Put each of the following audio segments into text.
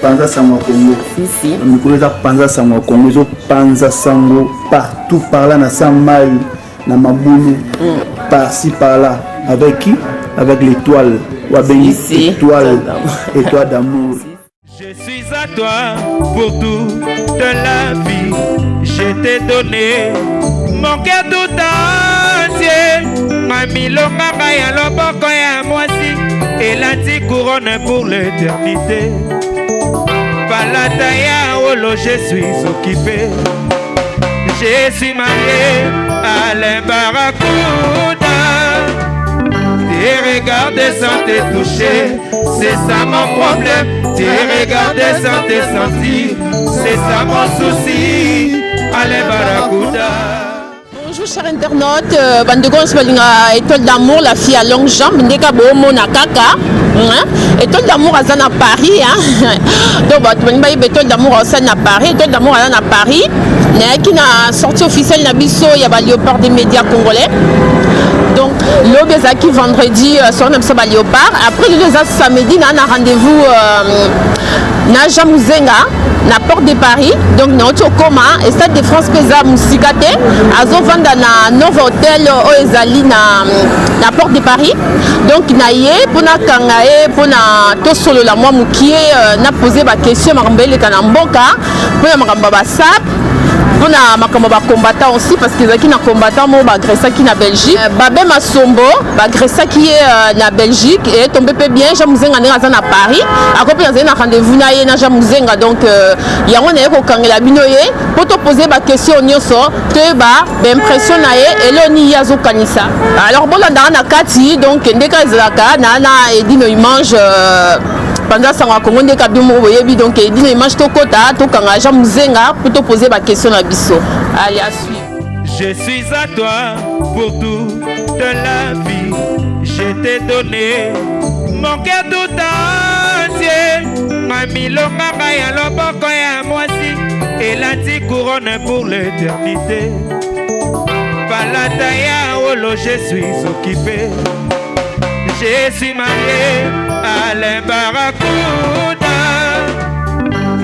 Panza sango ya Congo. Si, si. Mikolo eza panza sango ya Congo, ezopanza sango partout par là na sans mal na mabulu par-ci par-là. Avec qui? Avec l'étoile. Wabengi Si, si. étoile, étoile d'amour. Je suis à toi pour toute la vie. Je t'ai donné mon cœur tout entier. Mami longanga ya loboko ya mwasi elati couronne pour l'éternité. Palata ya wolo, je suis occupé. Je suis marié à l'Imbarakuda. Te regarder sans te toucher, c'est ça mon problème. Te regarder sans te sentir, c'est ça mon souci. Allez Barracuda. Bonjour chers internautes, bandeko nyonso balinga Étoile d'amour, la fille à longue jambe, ndeka bomona kaka, hein? Étoile d'amour aza na Paris, hein? Donc bato balingi bayeba Étoile d'amour aza na Paris, Étoile d'amour aza na Paris. Nayaki na sortie officielle na biso ya ba Léopard des médias congolais. Donc lobi ezalaki vendredi, sortie na biso ba Léopard. Après lelo eza samedi, na rendez-vous na Jean Muzenga na Porte de Paris. Donc nauti okoma Stade de France mpe eza mosika te, azovanda na Nova Hotel oyo ezali na Porte de Paris. Donc na ye mpona kanga ye mpona tosolola mwa mokie, na pose baquestion makambo eleka na mboka, mpona makambo ya basap, mpona makambo ya bacombattant aussi, parce que ezalaki na combattant moko baagressaki na Belgique, Babe Masombo, baagressaki ye na Belgique. E tombe mpe bien, Jean Muzenga ndenge aza na Paris, ako mpe nazali na rendez-vous na ye na Jean Muzenga. Donc yango naye kokangela bino ye mpo topose baquestion nyonso, toyeba baimpression na ye, eloni ye azokanisa. Alors bolandaka na kati. Donc ndeka ezalaka na Edino Image, panza sango ya Kongo, ndeka bino moko boyebi. Donc Edino Image, tokota, tokanga Jean Muzenga mpo topose baquestion na biso. Allez, à suivre. Je suis à toi pour toute la vie. Je t'ai donné mon cœur tout entier. Mami longanga ya loboko ya mwasi elati couronne pour l'éternité. Palata ya wolo, je suis occupé. Je suis marié à l'Imbarakuda.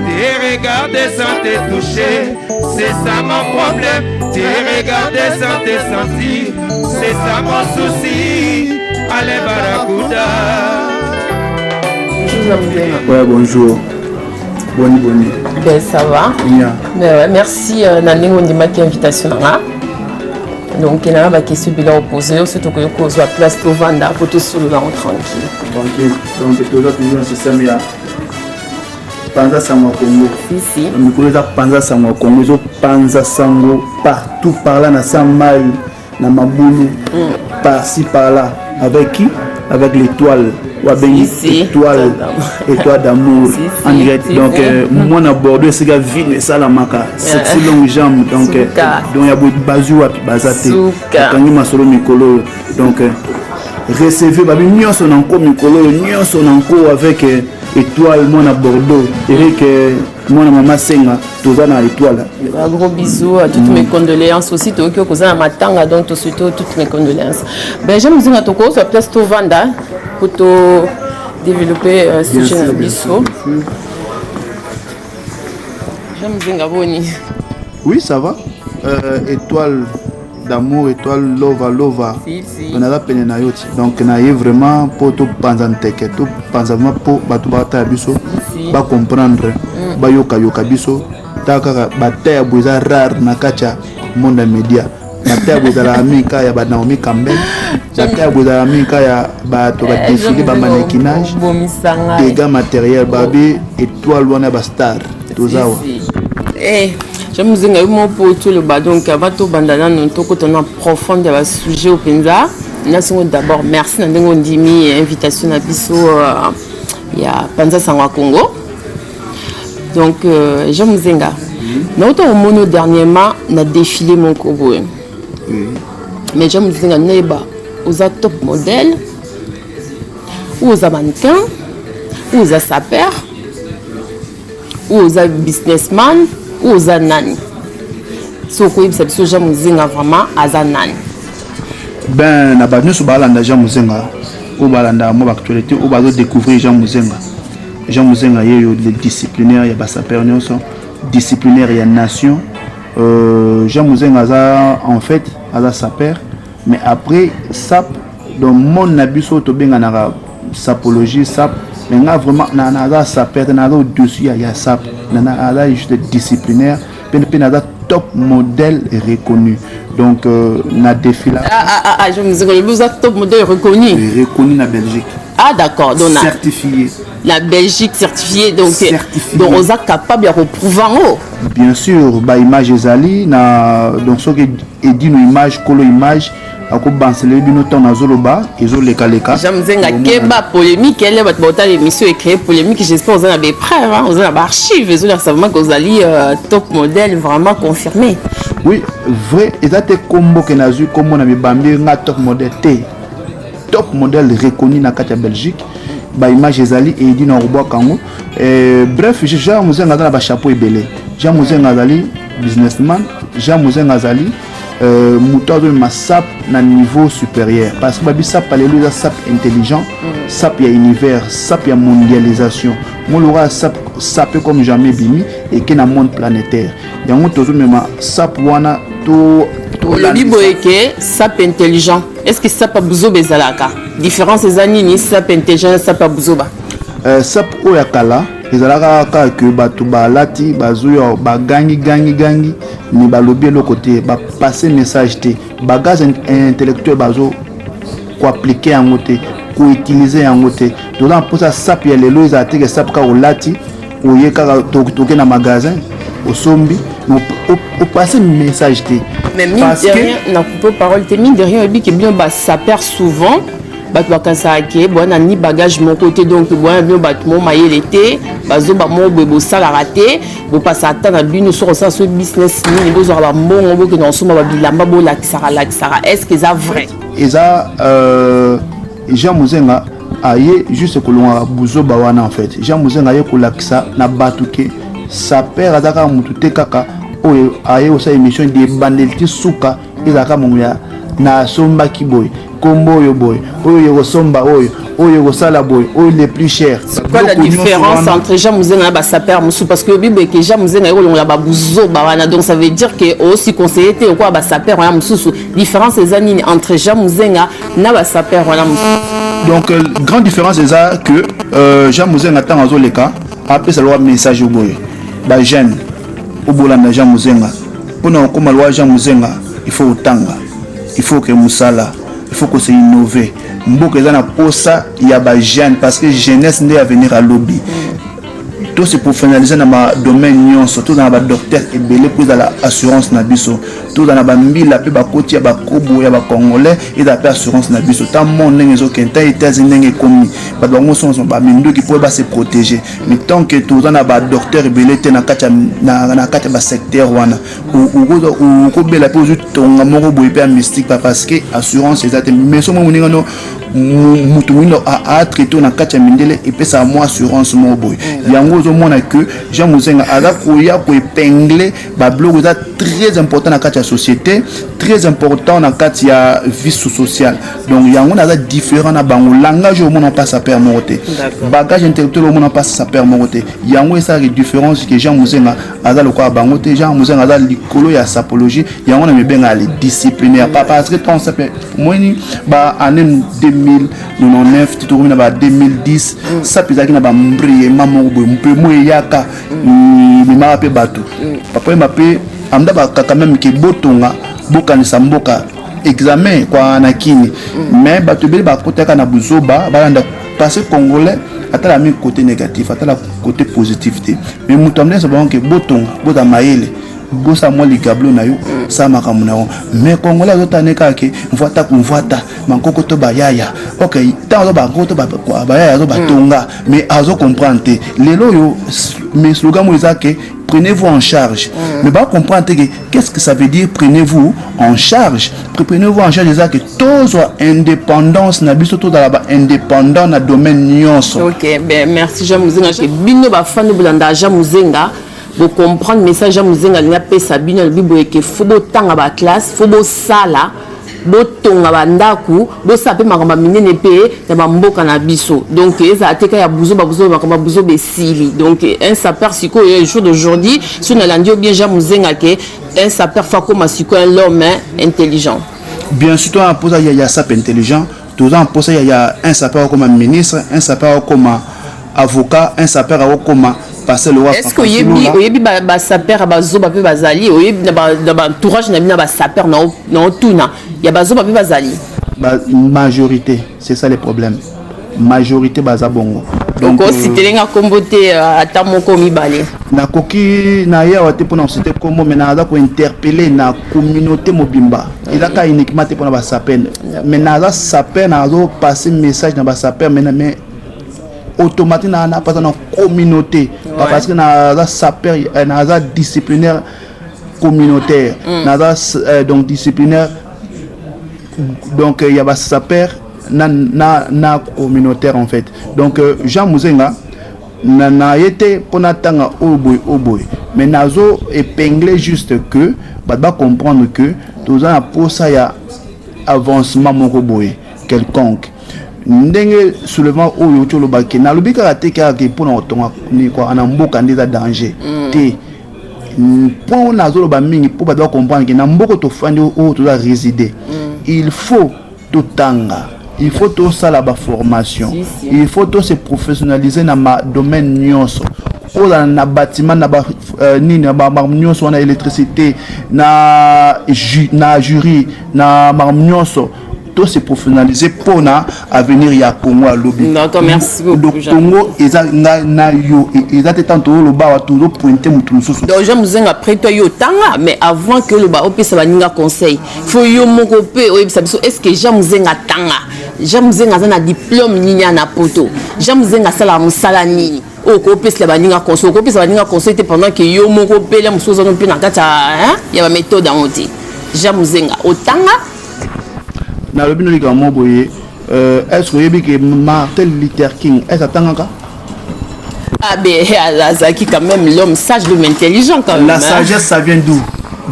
Te regarder sans te toucher, c'est ça mon problème. Te regarder sans te sentir, c'est ça mon souci. Allez Barracuda. Bonjour Jean Muzenga. Ouais, bonjour. Boni boni. Ben ça va. Bien. Ben ouais, merci na ndenge ondimaki invitation na nga. Donc na baquestion ebele opose yo, soki tokoki kozwa place tovanda po tosolola yango tranquille. Tranquille. Donc toza toujours na système ya panza sango ya Congo. Si, si. Mikolo eza panza sango ya Congo, ezopanza sango partout par là na sans mal na mabulu par-ci par-là. Avec qui? Avec l'étoile. Wabengi Si, si. étoile, étoile d'amour Si, si. en direct. Si, Donc si. mwana Bordeaux esika vino esalamaka, sexy longue jambe. Donc Suka. donc ya boye bazwi wapi, baza te. Suka. Akangi masolo mikolo oyo. Donc recevez babi nyonso na nko mikolo oyo nyonso na nko avec étoile mwana Bordeaux, Eric, mwana mama Senga, toza na étoile. Un gros bisou à toutes mes condoléances aussi. Toyoki okoza na matanga, donc tosuite toutes mes condoléances. Ben Jean Muzenga, tokozwa place tovanda po to développer sujet na Sûr, bien biso. sûr, bien sûr. Jean Muzenga, boni? Oui, ça va. Étoile d'amour, étoile lova lova. Si, si. Naza pene na yo ti. Donc na ye vraiment mpo topanza nteke, topanza vraiment mpo bato batala biso, Si. bacomprendre, bayokayoka biso. Tala kaka bata ya boye eza rare na kati ya monde ya média. Bata ya boye ezalaka mingi kaka ya baNaomi Campbell, bata ya boye ezalaka mingi kaka ya bato badéfilé, bamannequinage, Obomisa ngai. Dégâts matériel, babi étoile wana ya bastar, toza wa. Si, si. Eh, Jean Muzenga, yo moko mpo toloba. Donc avant tobanda nano, tokota na profonde ya basujet oyo mpenza, nasengo d'abord merci na ndenge ondimi invitation na biso ya panza sango ya Congo. Donc Jean Muzenga, nauta komoni yo dernièrement na défilé moko boye. Mais Jean Muzenga, nayeba oza top modèle ou oza mannequin ou oza sapeur ou oza businessman ou oza nani? So okoyebisa biso Jean Muzenga vraiment aza nani? Ben, na bato nyonso balanda Jean Muzenga, oyo balandaka mwa baactualité, oyo bazodécouvrir Jean Muzenga. Jean Muzenga ye yo le disciplinaire ya basapeur nyonso, disciplinaire ya nation. Jean Muzenga aza, en fait aza sapeur, mais après sap, donc monde na biso tobenganaka sapologie, sap, mais nga vraiment naza sapeur te, naza au-dessus ya sap, naza juste disciplinaire mpe naza top modèle reconnu. Donc na défila. Ah, ah, ah, ah, Jean Muzenga, olobi oza top modèle reconnu? Reconnu na Belgique. Ah d'accord, donc certifié. La Belgique, certifié, donc Certifié. Donc oza capable ya koprouver yango? Bien sûr, baimage ezali na, donc soki edino image, kolo image akobansela bino ntango nazoloba, ezolekaleka. Jean Muzenga, keba polémique ele, bato baotala émission ecréer polémique. J'espère oza na bapreuve, oza na baarchive ezolakisa vraiment que ozali top modèle vraiment confirmé. Oui, vrai, eza te kombo ke nazwi kombo na mibambi nga top modèle te, top modèle reconnu na kati ya Belgique. Baimage ezali, eyedi na kobwaka yango. Bref, Jean Muzenga aza na bachapeau ebele. Jean Muzenga azali businessman, Jean Muzenga azali moto azomema sap na niveau supérieur, parce que babi sap lelo eza sap intelligent, sap ya univers, sap ya mondialisation. Moloko sap, sape comme jamais ebimi eke na monde planétaire. Yango tozomema sap wana to. Olobi boye ke sap intelligent, est ce que sap ya buzoba ezalaka? Différence eza nini, sap intelligent na sap ya buzoba? Sap oyo ya kala ezalaka kaka ke bato balati, bazoya, bagangi gangi gangi, me balobi eloko te, bapasse message te, bagage intellectuel bazo koappliquer yango te, koutiliser yango te. Toza na mposa sap ya lelo ezala te ke sap kaka olati, oye kaka, toke na magasin, osombi, opasse message te. Mais mine de rien, na coupe parole te, mine de rien, oyebi ke bino basaper, souvent bato bakanisaka ke bwana ni bagage moko te, donc bwana bino bato mo mayele te, bazoba moko boye, bosalaka te, bopasa ata na bino soki osala so business nini, bozwaka bambongo, bokende kosomba babilamba, bolakisaka lakisaka. Est ce que eza vrai? Eza Jean Muzenga aye juste kolongaka buzoba wana. En fait, Jean Muzenga aye kolakisa na bato ke saper aza kaka motu te kaka oyo aye kosala émission de ebandeli ti suka, ezalaka mongo ya nasombaki boye, kombo oyo boye, oyo ekosomba, oyo oyo ekosala boye, oyo le plus cher. C'est quoi la différence entre Jean Muzenga na basaper mosusu? Parce que oyebi boye ke Jean Muzenga ekolongola babuzoba wana, donc ça veut dire ke aussi conseiller te okoya basaper wana mosusu. Différence eza nini entre Jean Muzenga na basaper wana mosusu? Donc grande différence eza que Jean Muzenga, ntango azoleka, apesa lowa message boye: bajeune obolanda Jean Muzenga, mpona kokóma lowa Jean Muzenga, il faut otanga, il faut ke mosala, il faut kose innover. Mboka eza na posa ya bajeune, parce que jeunesse nde avenir alobi. To se professionnaliser na badomaine nyonso, tozala na badocteur ebele mpo ezala assurance na biso, tozala na bambila mpe bakoti ya bakobo ya bacongolais, ezala mpe assurance na biso. Ta monde ndenge ezokende, ta États-Unis ndenge ekomi, bato bango nyonso baminduki mpo base protéger. Mais tant que toza na badocteur ebele te na kati ya basecteur wana, okobela mpe ozwi tonga moko boye mpe ya mystique, parce que assurance eza te. Mais so mo moninga no moto moyindo atraite na kati ya mindele, epesaka mwa assurance moko boye. Yango ozomona ke Jean Muzenga aza koya koépingler babiloko eza très important na kati ya société, très important na kati ya vie sociale. Donc yango naza différent na bango. Langage oyo omona mpasa père moko te, bagage intellectuel omona mpasa père moko te. Yango esalaka différence ke Jean Muzenga aza lokola bango te. Jean Muzenga aza likolo ya sapologie. Yango na mibengaka le disciplinaire, parce que ntango sape moni ba année 2099 ti tokomi na ba 2010, sape ezalaki na bambriema moko boye, mpe mo eyaka memaka mpe bato papa yemba mpe amda bakaka meme ke botonga, bokanisa mboka, examen kwa na kini. Mais bato ebele bakotaka na buzoba, balanda, parce que congolais atala mingi côté négatif, atala côté positif te. Mais moto amdesa bango ke botonga, bozala mayele, bosala mwa ligablo na yo, sala makambo na yo. Mais congolais azotala ne kaka ke mvwata kumvwata mankoko to bayaya. Ok, ntango azo bankoko to bayaya, azo batonga, mais azo comprendre te. Lelo oyo mais slogan mo eza ke "Prenez-vous en charge". Mais ba comprendre que qu'est-ce que ça veut dire, "Prenez-vous en charge"? "Prenez-vous en charge" eza ke tozwa indépendance na biso, tozala ba indépendant na domaine nyonso. Ok, ben merci Jean Muzenga. Bino bafandi bolanda Jean Muzenga, bocomprendre message Jean Muzenga alingi apesa bino. Alobi boye ke faut botanga baclasse, faut bosala. Botonga bandako, bosala mpe makambo ya minene mpe na bamboka na biso. Donc ezala te ka ya buzoba buzoba, makambo ya buzoba esili. Donc un sapeur sikoyo, jour d'aujourd'hui, soki nalandi yo bien, Jean Muzenga, ke un sapeur faut akoma sikoyo un homme, hein, intelligent. Bien sûr, toza na mposa ya sape intelligent. Toza na mposa ya un sapeur akoma ministre, un sapeur akoma avocat, un sapeur akokoma pasteur le roi. Est ce que oyebi basapeur ya bazoba mpe bazali? Oyebi na baentourage na bino ya basapeur na otuna ya bazoba mpe bazali? Majorité, c'est ça le problème, majorité baza bongo. Donc okositelenga nkombo te, ata moko, mibale? Nakoki na ye awa te mpona kosite nkombo, mais naza kointerpeller na communauté mobimba. Eza kaka uniquement te mpona basapeur, mais naza sapeur, nazopasser message na basapeur, mais automatique na napasa na communauté, parce que naza sapeur, naza disciplinaire communautaire, naza donc disciplinaire, donc ya basapeur na communautaire en fait. Donc Jean Muzenga na ye te mpona ntanga oyo boye, oyo boye, mais nazo épingler juste que bato bacomprendre que toza na posa ya avancement moko boye quelconque. Ndenge soulèvement oyo oti olobaki, nalobi kaka te kaka mpona kotonga na mboka nde eza danger te. Point oyo nazoloba mingi mpo bato bacomprendre ke na mboka tofandi oyo toza résider, il faut totanga, il faut tosala baformation, il faut tose professionnaliser na madomaine nyonso. Ozala na bâtiment, na ba nini, na makambo nyonso wana, électricité, na jury, na makambo nyonso, to se professionnaliser mpona avenir ya Congo alobi. D'accord, merci beaucoup. Donc Congo eza ngai na yo, eza te tant tozoloba awa tozopointe motu mosusu. Donc Jean Muzenga, après toi yo otanga, mais avant que oloba opesa baninga conseil, faut yo moko mpe oyebisa biso: est ce que Jean Muzenga atanga? Jean Muzenga aza na diplôme nini ya na poto? Jean Muzenga asalaka mosala nini oyo okopesela baninga conseil? Okopesa baninga conseil te pendant que yo moko mpe lia mosusu oza no mpe na kati ya baméthode yango te. Jean Muzenga, otanga? Nalobi no likambo boye: est ce que oyebi ke Martin Luther King, est ce atangaka? Ah ben, azalaki quand même l'homme sage, l'homme intelligent quand même. La sagesse, ça vient d'où?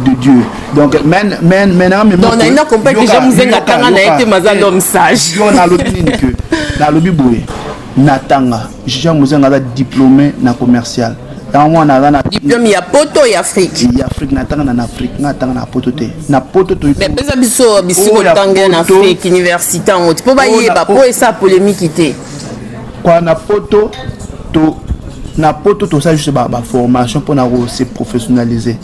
De Dieu. Donc men men men men. Donc na comprendre que Jean Muzenga tanga na été maza l'homme sage. Yo, nalobi nini? Ke nalobi boye, natanga. Jean Muzenga aza diplômé na commercial, yango mwana aza na diplôme ya poto, ya Afrique? Ya Afrique. Natanga na Afrique, nga natanga na poto te, na poto to. Mais pesa biso bisiko otanga na Afrique, université yango te, mpo bayeba, mpo esa polémique te. Kwa na poto to, na poto tosala juste baformation mpona kose professionnaliser.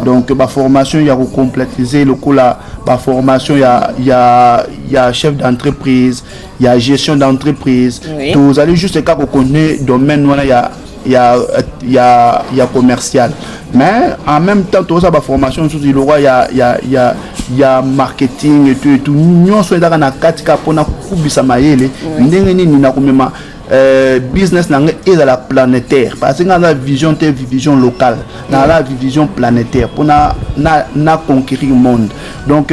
Donc baformation ya kocomplétiser, lokola baformation ya chef d'entreprise, ya gestion d'entreprise. Tozali juste kaka kocontinue domaine wana ya commercial, mais en même temps tozosala baformation mosusu lokwa ya marketing et tout et tout. Nyonso ezaka na kati kaka mpona kubisa mayele ndenge nini na komema business na ngai ezala planétaire, parce que ngai naza vision te, vision locale, naza vision planétaire mpona na conquérir monde. Donc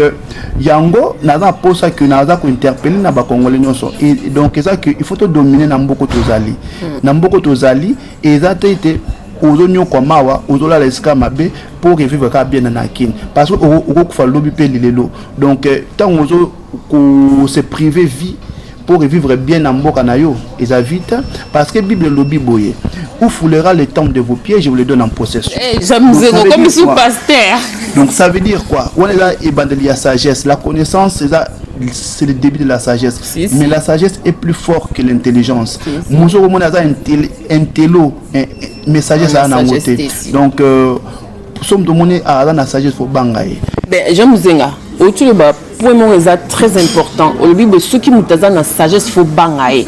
yango naza na mposa ke naza kointerpeller na bacongolais nyonso. Donc eza ke il faut todominer na mboka tozali. Na mboka tozali, eza te ete ozonyokwama awa, ozolala esika mabe mpo revivre kaka bien na Kini, parce que okokufa lobi mpe lilelo. Donc ntango ozo kose priver vie pour revivre bien na mboka na yo, eza vite, parce que Bible elobi boye: "Où foulera le temple de vos pieds, je vous le donne en possession." Hey, comme sous pasteur. Donc ça veut dire quoi? Wana eza ebandeli ya sagesse. La connaissance eza, c'est le début de la sagesse. Si, si. Mais la sagesse est plus fort que l'intelligence. Mosu okomona aza intello, mais sagesse aza nango te. Donc so moto omoni aza na sagesse, faut banga ye. Ben, Jean Muzenga, outi loba point moko eza très important. Olobi boye: soki moto aza na sagesse, faut banga ye.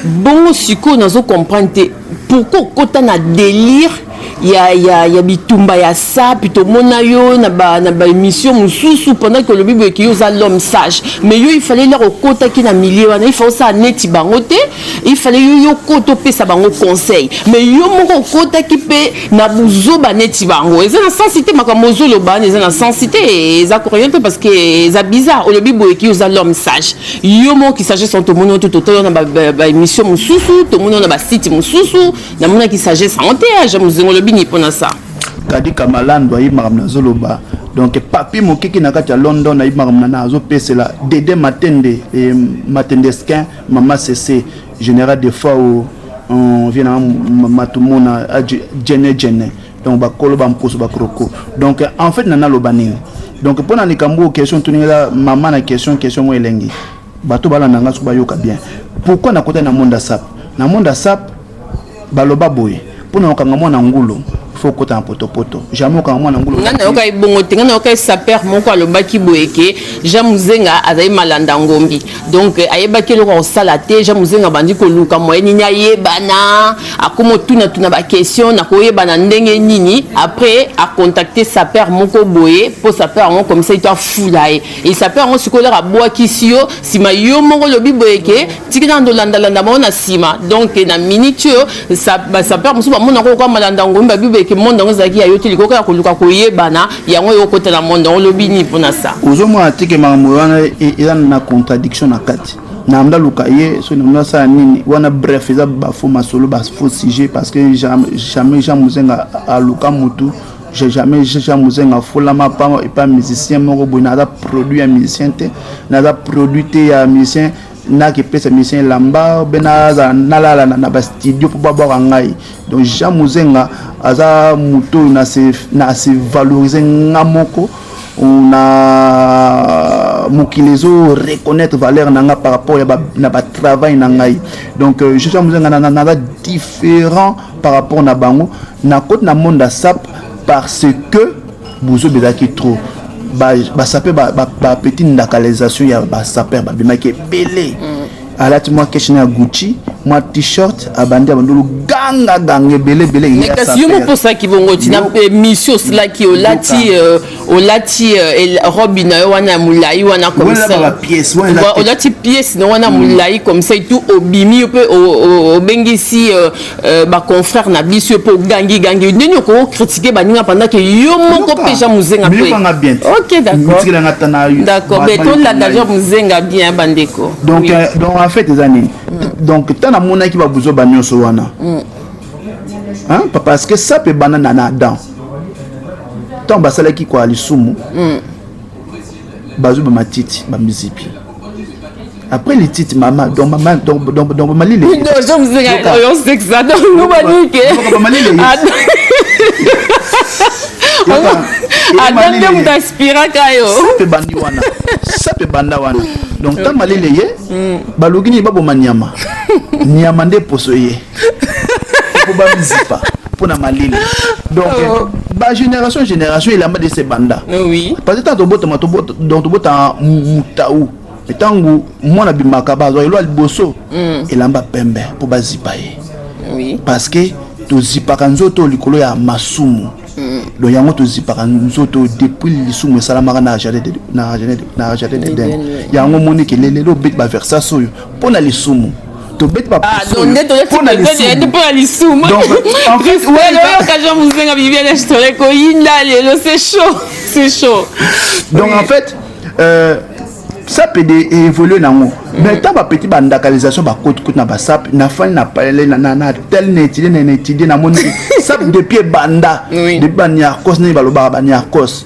Bongo sikoyo nazo comprendre te pourquoi okota na délire ya bitumba ya sapi. Tomona yo na baémission ba mosusu pendant que olobi boyeke yo oza l'homme sage, mais yo il fallait lere okotaki na milieu wana, il faut osala neti bango te, il fallait yo okota opesa bango conseil, mais yo moko okotaki mpe na buzoba neti bango. Eza na sens te makambo ozoloba wana, eza na sens te, eza cohérent te, parce que eza bizarre. Olobi boyeki yo oza l'homme sage, yo moko ki sagesse wana tomoni oyo totala na baémission mosusu, tomoni oyo na basite mosusu, namonaki sagesse yango te. Jean Muzenga, olobi nini mpona ça? Kadi Kamalando aye makambo nazoloba. Donc Papi Mokiki na kati ya London, nayebi makambo na azopesela Dede Matende e Matendesquin, Mama Cc, Général de Fao, on vient na Matumona Jene Jene. Donc bakolo bamposo bakroko. Donc en fait, nana aloba nini? Donc mpo na likambo oyo, question tuningela mama na question mo elengi, bato balanda nga soki bayoka bien. Pourquoi nakota na monde ya sape? Na monde ya sape, baloba boye: mpona kokanga mwana ngulu, faut okota na potopoto. Jamais okanga mwana ngulu. Nga nayoka ebongo te. Nga nayoka sapeur moko alobaki boye ke Jean Muzenga azali malanda ngombi, donc ayebaki eloko akosala te. Jean Muzenga abandi koluka moyen nini ayebana, akoma otunatuna baquestion nakoyebana ndenge nini. Après acontacte sapeur moko boye, mpo sapeur yango comme ça ito afula ye. E sapeur yango sikoyo laka abwakisi yo nsima. Yo moko olobi boye ke tiki na ndolandalanda bango na nsima. Donc na minute oyo, basapeur mosusu bamonaka okwa malanda ngombi, babi boye ke monde yango ezalaki ya yo te, likoka ya koluka koyebana yango oyo okota na monde yango. Olobi nini mpona sa? Ozomona tike makambo wana eza na contradiction na kati. Na ndaluka ye soki na asala nini wana. Bref, eza bafaux masolo, bafaux sujet, parce que jamais Jean Muzenga aluka mutu, jamais Jean Muzenga afulama pa epa musicien moko boye. Naza produit ya musicien te, naza produit te ya musicien. Nakepesa musicien elamba be nazala nalala na bastudio mpo babwaka ngai. Donc Jean Muzenga aza moto oyo na se valoriser nga moko na mokili, ezo reconnaître valeur na nga par rapport ya na batravail na ngai. Donc Jean Muzenga naza différent par rapport na bango. Nakoti na monde ya sape parce que bozoba ezalaki trop. Basape, bapetit ndakalisation ya basaper babimaki ebele. Alati mwa keshe na ya Gucci, mwa t-shirt, abandi abandi ganga ganga ebele ebele. Kasi yo moko osalaki bongo ti na émission osalaki, olati robe na yo wana ya molai wana comme ça, olati pièce na wana molai comme ça et tout, obimi yo mpe obengisi baconfrère na biso, yo mpe ogangi gangi. Ndeni okocritiquer baninga pendant que yo moko mpe Jean Muzenga mpe? Ok, d'accord, d'accord, mais tolanda Jean Muzenga bien, bandeko. Donc en fait eza nini? Donc ntango namonaki babuzoba nyonso wana, hein, parce que ça mpe banda na Adam, ntango basalaki kwa lisumu, bazwi bamatiti bamizipi, après lititi mama, donc mama, donc malile. Non, Jean Muzenga, on sait que ça, donc nous banike. Malile. Adam nde moto aspiraka yo. Mpe bandi wana, sa mpe banda wana. Donc ntango malele ye, baluki nini? Baboma nyama. Nyama nde poso ye mpo bamizipa mpo na malili. Donc bagénération génération elamba de se banda. Parce que ntango tobotama, donc tobotama mutau, ntango mwana bimaka, bazwa elo ya liboso, elamba pembe mpo bazipa ye. Parce que tozipaka nzoto likolo ya masumu. Donc yango tozipaka nzoto depuis lisumu esalamaka na jardin d'Eden. Yango omoni ke lelo obeti baversas oyo mpo na lisumu tobeti. Mpona lisumu oyoka Jean Muzenga Bibiana Stole koyinda lelo, c'est chaud, c'est chaud. Donc en fait, ça peut évoluer nango, mais ntango bapeti bandakalisation bakoti na basape, nafani na palele na tel, na étudie na étudie, namoni sape depuis ebanda, depuis baniarcos, ndenge balobaka baniarcos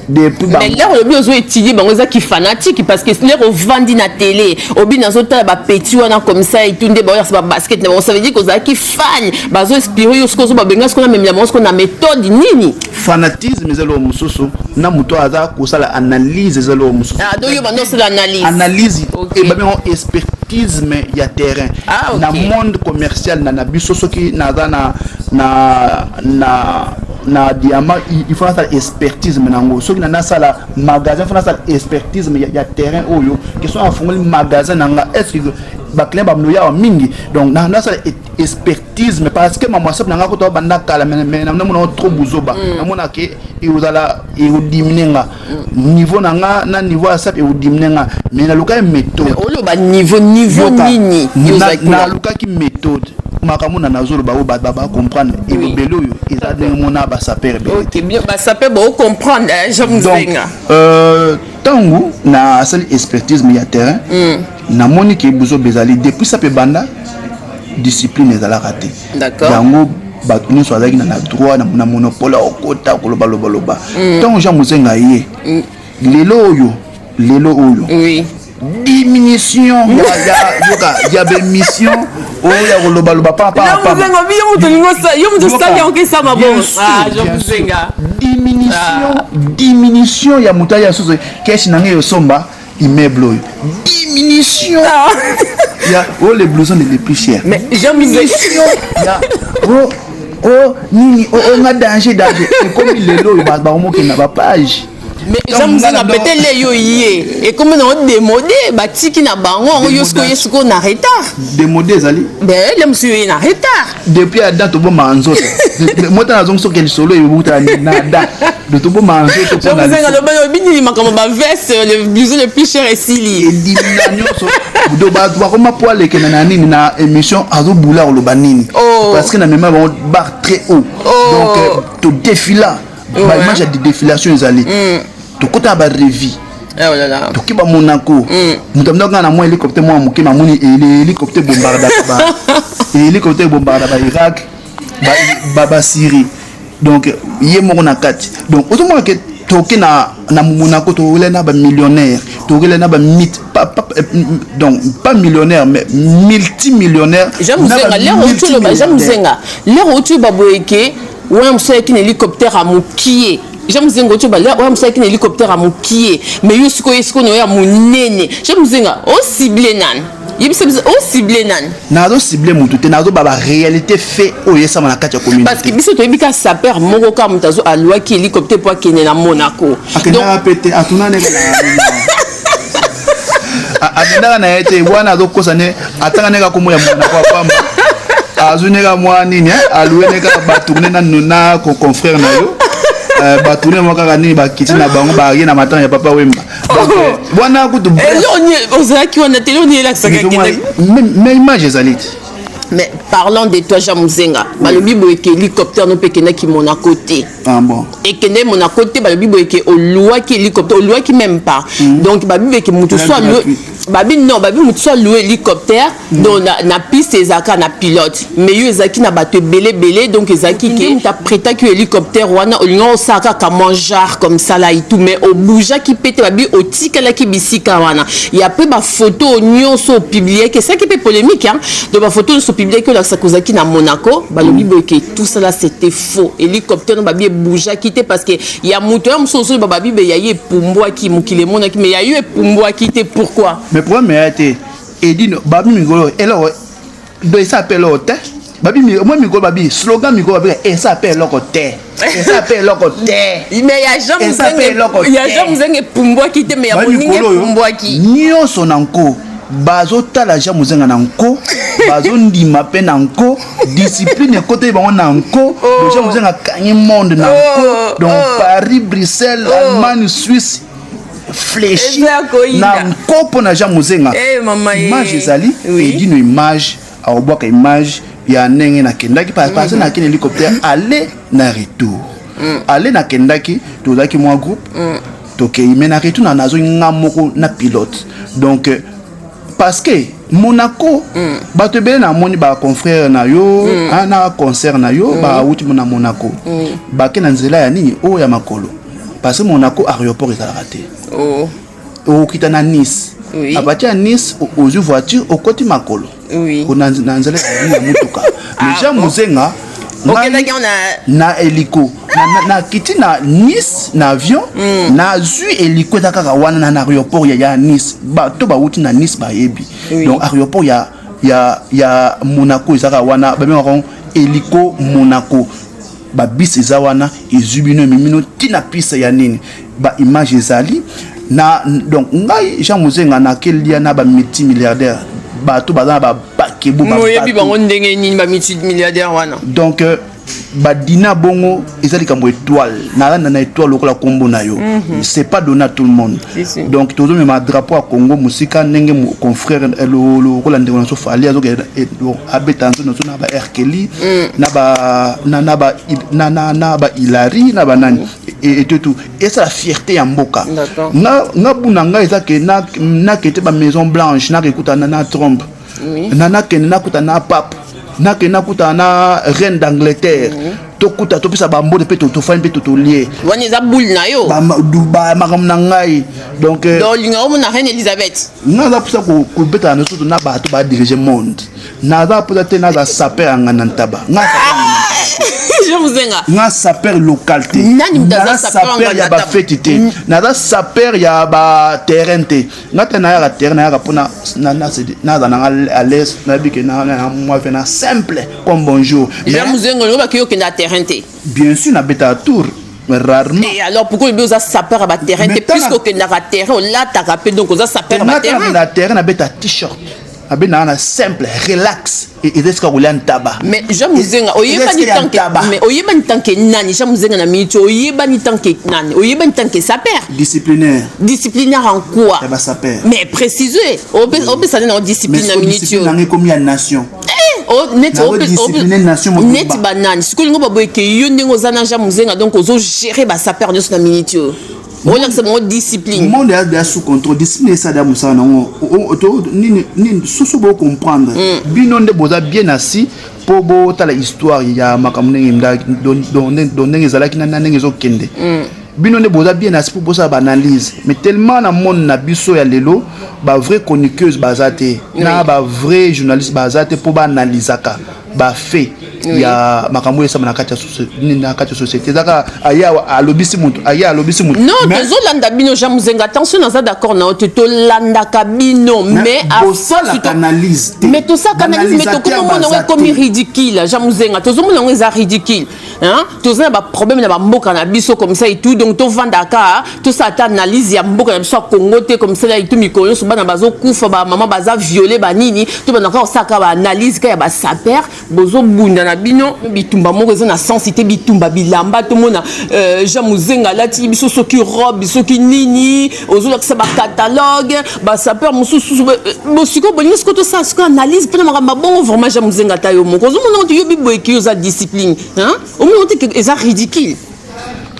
depuis. Mais lere olobi ozo étudie bango, ezaki fanatique, parce que lere ovandi na télé, obi nazotala bapeti wana comme ça et tout, nde baoyasa babasket na bango, ça veut dire kozalaki fan, bazo inspire yo. Soki ozo babenga sikoyo na memela bango sikoyo na méthode nini? Fanatisme eza eloko mosusu, na moto aza kosala analyse eza eloko mosusu. Ah, donc yo bando osala analyse. Analyse ebabengo expertisme ya terrain. Na monde commercial na biso, soki naza na diamant, il faut nasala expertisme nango. Soki na nasala magasin, il faut nasala expertisme ya terrain oyo question afungoli magasin na nga, est ce que baclient bamino yawa mingi. Donc nasala expertisme parce que mamwa sape na nga kota banda kala, mais namona trop buzoba, namona ke ekozala ekodiminuer nga niveau na nga na niveau ya sape, ekodiminuer nga. Mais nalukaki méthode. Oloba niveau nini? Nalukaki méthode. Makambo na nazoloba oyo bato bacomprendre elobeli oyo eza ndenge mona basaper ebele. Basaper bocomprendre Jean Muzenga. Ntango nasali expertisme ya terrain, namoni ke buzoba ezali depuis sape ebanda, discipline ezalaka te. Yango Bato nyonso azalaki na droit na monopole ya kokota kolobalobaloba. Ntango Jean Muzenga ye, lelo oyo, lelo oyo, diminution yoka ya baémission oyo ya kolobaloba. Yo moto osali yango kesama bon. Diminution, diminution ya moto aya susu keshi na ngai osomba immeuble oyo, diminution ya oyo, les blousons les plus chers. Mais diminution ya o o nini o nga danger, danger ekomi lelo oyo bakomokenda bapage. Mais Jean Muzenga, peut-être le yo ye ekomi na odémodé, batiki na bango yango. Yo sikoyo, ye sikoyo na retard. Démodé ezali. Ben le mosusu ye na retard. Depuis Adam tobomaka nzoto. Mota nazongi soki lisolo ebuta na Adam do tobomaka nzoto. Jean Muzenga, lobi nini? Makambo baveste, le blouson le plus cher esili. Edimina nyonso do bato bakoma po alekena na nini na émission, azobula koloba nini, parce que na mema bango barre très haut. Donc todéfila, baimage ya défilation ezali, tokota na barevue, toki bamonaco. Moto amindaka kaka na mwa hélicoptère mwa moke, namoni hélicoptère bombardaka ba hélicoptère bombarda ba Irak, basyrie. Donc ye moko na kati. Donc ozomona ke toke na Monaco, tokele na bamillionnaire, tokele na bamit, donc pas millionnaire mais multimillionnaire. Jean Muzenga, lero outi oloba, Jean Muzenga, lero outi oyo baboye ke wana mosu ayaki na hélicoptère ya mokie. Jean Muzenga, oti oyo mosu ayaki na hélicoptère ya mokie, mais yo sikoyo, ye sikoyo na oyo ya monene. Jean Muzenga, ocible nani? Yebisa biso, ocible nani? Nazocible motu te, nazoba baréalité, fait oyo esama na kati ya communauté. Parce que biso toyebi ka sapeur moko kaka moto azo alwaki hélicoptère mpo akende na Monaco. Akendaka pe te, atuna ndenge akendaka na ye te. Wana azokosa ne, atanga ndenge akombo ya Monaco apamba, azwi ndenge mwa nini, alouer nde kaka batourne na confrère na yo, batourne mwa kaka nini, bakiti na bango, baye na matanga ya Papa Wemba. Wana kutu ozalaki wana te, eloni elakisaka. Mais image ezali te. Mais parlant de toi, Jean Muzenga, balobi boye ke hélicoptère no mpe ekendaki Monaco te. Ah bon? Ekende Monaco te. Balobi boye ke oluwaki hélicoptère, oluwaki même pas. Donc babi boye ke motu so alouer, babi non, babi motu so alouer hélicoptère, donc na piste ezalaka na pilote, mais yo ezalaki na bato ebele ebele. Donc ezalaki ke moto aprétaki yo hélicoptère wana, olinga osala kaka mwa genre comme ça là et tout, mais obougeaki mpe te. Babi otikalaki bisika wana ya mpe bafoto nyonso opubliaki, esalaki mpe polémique, hein. Donc bafoto nyonso opubliaki olakisaka ozalaki na Monaco, balobi boye ke tout ça là, c'était faux. Hélicoptère no, babi ebougeaki te, parce que ya moto ya mosusu oyo babi be ya ye epumbwaki, mokili emonaki, mais ya yo epumbwaki te. Pourquoi? Mais problème eya te, edino babi mikolo eloko do esa mpe eloko te. Babi mwa mikolo, babi slogan mikolo, babi esa mpe eloko te, esa mpe eloko te. Mais ya Jean Muzenga epumbwaki te, mais ya moninga epumbwaki. Nyonso na nko, bazotala Jean Muzenga na nko, bazondima mpe na nko, discipline ekoteli bango na nko. Jean Muzenga akangi monde na nko. Donc Paris, Bruxelles, Allemagne, Suisse, fléchi na nko mpo na Jean Muzenga. Image ezali, edino image akobwaka image ya ndenge nakendaki, parce que nakende hélicoptère aller na retour. Aller nakendaki, tozalaki mwa groupe, tokei, mais na retour na nazongi nga moko na pilote. Donc parce que Monaco, bato ebele namoni, baconfrère na yo, na concert na yo, bauti na Monaco, bake na nzela ya nini oyo ya makolo, parce que Monaco aéroport ezalaka te. Okokita na Nice. À partir ya Nice, ozwi voiture, okoti makolo na nzela ya motuka. Mais Jean Muzenga na hélico, nakiti na Nice na avion, nazwi hélico, eza kaka wana na aéroport ya Nice. Bato bauti na Nice bayebi. Donc aéroport ya Monaco eza kaka wana, babengaka hélico Monaco. Babus eza wana, ezwi bino, ememi bino ntina piste ya nini. Baimage ezali na. Donc ngai Jean Muzenga nakelia na bamultimilliardaire, bato baza na babakebo. Oyebi bango ndenge nini, bamultimilliardaire wana? Donc badina bongo eza likambo étoile, nalanda na étoile lokola nkombo na yo, c'est pas donné à tout le monde. Donc tozomema drapeau ya Congo mosika, ndenge confrère lokola ndeko na so Fally azokende abeta nzo nazo na ba Erkeli, na ba Hilary, na banani et tout, esala fierté ya mboka. Nga buna ngai eza ke nakete ba Maison Blanche, nakekuta na Trump, nakende nakuta na pape. Nakende nakutana na reine d'Angleterre, tokuta, topesa bambote mpe tofani mpe totolie. Wana eza boule na yo. Makambo na ngai, donc Donc olinga omona reine Elizabeth? Nga naza mposa kobetana na surtout na bato badirige monde. Naza mposa te, naza sapeur ya nganda ntaba nga. Je Muzenga. Nga sapeur local te. Nani moto aza Naza sapeur sapeur ya nganda? Bafeti te, naza sapeur ya baterrain te. Nga te, nayaka terrain, nayaka mpona naza nanga à l'aise, nayebi ke na mwa fe na simple comme bonjour. Jean Muzenga, olingo baki okenda terrain te? Bien sûr, nabetaka tour, mais rarement. Et alors pourquoi oyebi oza sapeur ya baterrain te? Mais Puisque okendaka terrain, olataka mpe, donc oza sapeur ya nga te. baterrain. Nakenda terrain, nabeta t-shirt, abendaka na simple relax, eza esika kolia ntaba. Mais Jean Muzenga, oyebani Eza tant que ntaba. Mais oyebani tant que nani, Jean Muzenga? Na miniti, oyebani tant que nani? Oyebani tant que sapeur? Disciplinaire. Disciplinaire en quoi? Ya basapeur. Mais précise, opesa nde nango discipline na miniti oyo. Nanga ekomi ya nation. Neti Nango discipline nation mobimba. Neti banani sikoyo olingo baboyeke yo ndenge oza na Jean Muzenga, donc ozogere basapeur nyonso na miniti oyo, olakisa bango discipline? Monde ya deya sous contrôle, discipline esa deya mosala nango. Nini nini soso bocomprendre, bino nde boza bien assis mpo botala histoire ya makambo ndenge ndenge ezalaki na ndenge ezokende. Bino nde boza bien assis mpo bosala baanalyse, mais tellement na monde na biso ya lelo, bavrai chroniqueuse baza te na bavrai journaliste baza te mpo baanalysaka bafaits ya makambo oyo esama na kati ya société. Eza kaka aya alobisi moto, aya alobisi moto. Non, tozolanda bino, Jean Muzenga. Attention, naza d'accord na yo te. Tolandaka bino, mais Bosalaka analyse te. Mais tosalaka analyse, mais Baanalysateur tokomomona yango baza ekomi te. ridicule. Jean Muzenga, tozomona yango eza ridicule, hein? Toza na baproblème na bamboka na biso comme ça et tout, donc tovandaka, tosala ata analyse ya mboka na biso ya Congo te comme ça et tout? Mikolo nyonso bana bazokufa, bamama baza violé, banini, tobandaka kosalaka baanalyse ka ya basapeur. Bozobunda na bino bitumba moko eza na sens te, bitumba bilamba. Tomona Jean Muzenga alati biso soki robe, soki nini, ozolakisa bacatalogue basapeur mosusu. Bosikoyo bolingi sikoyo tosala sikoyo analyse mpona makambo mabongo? Vraiment, Jean Muzenga, ata yo moko ozomona ngo te, yobi boyeki oza discipline, hein? Omona te ke eza ridicule,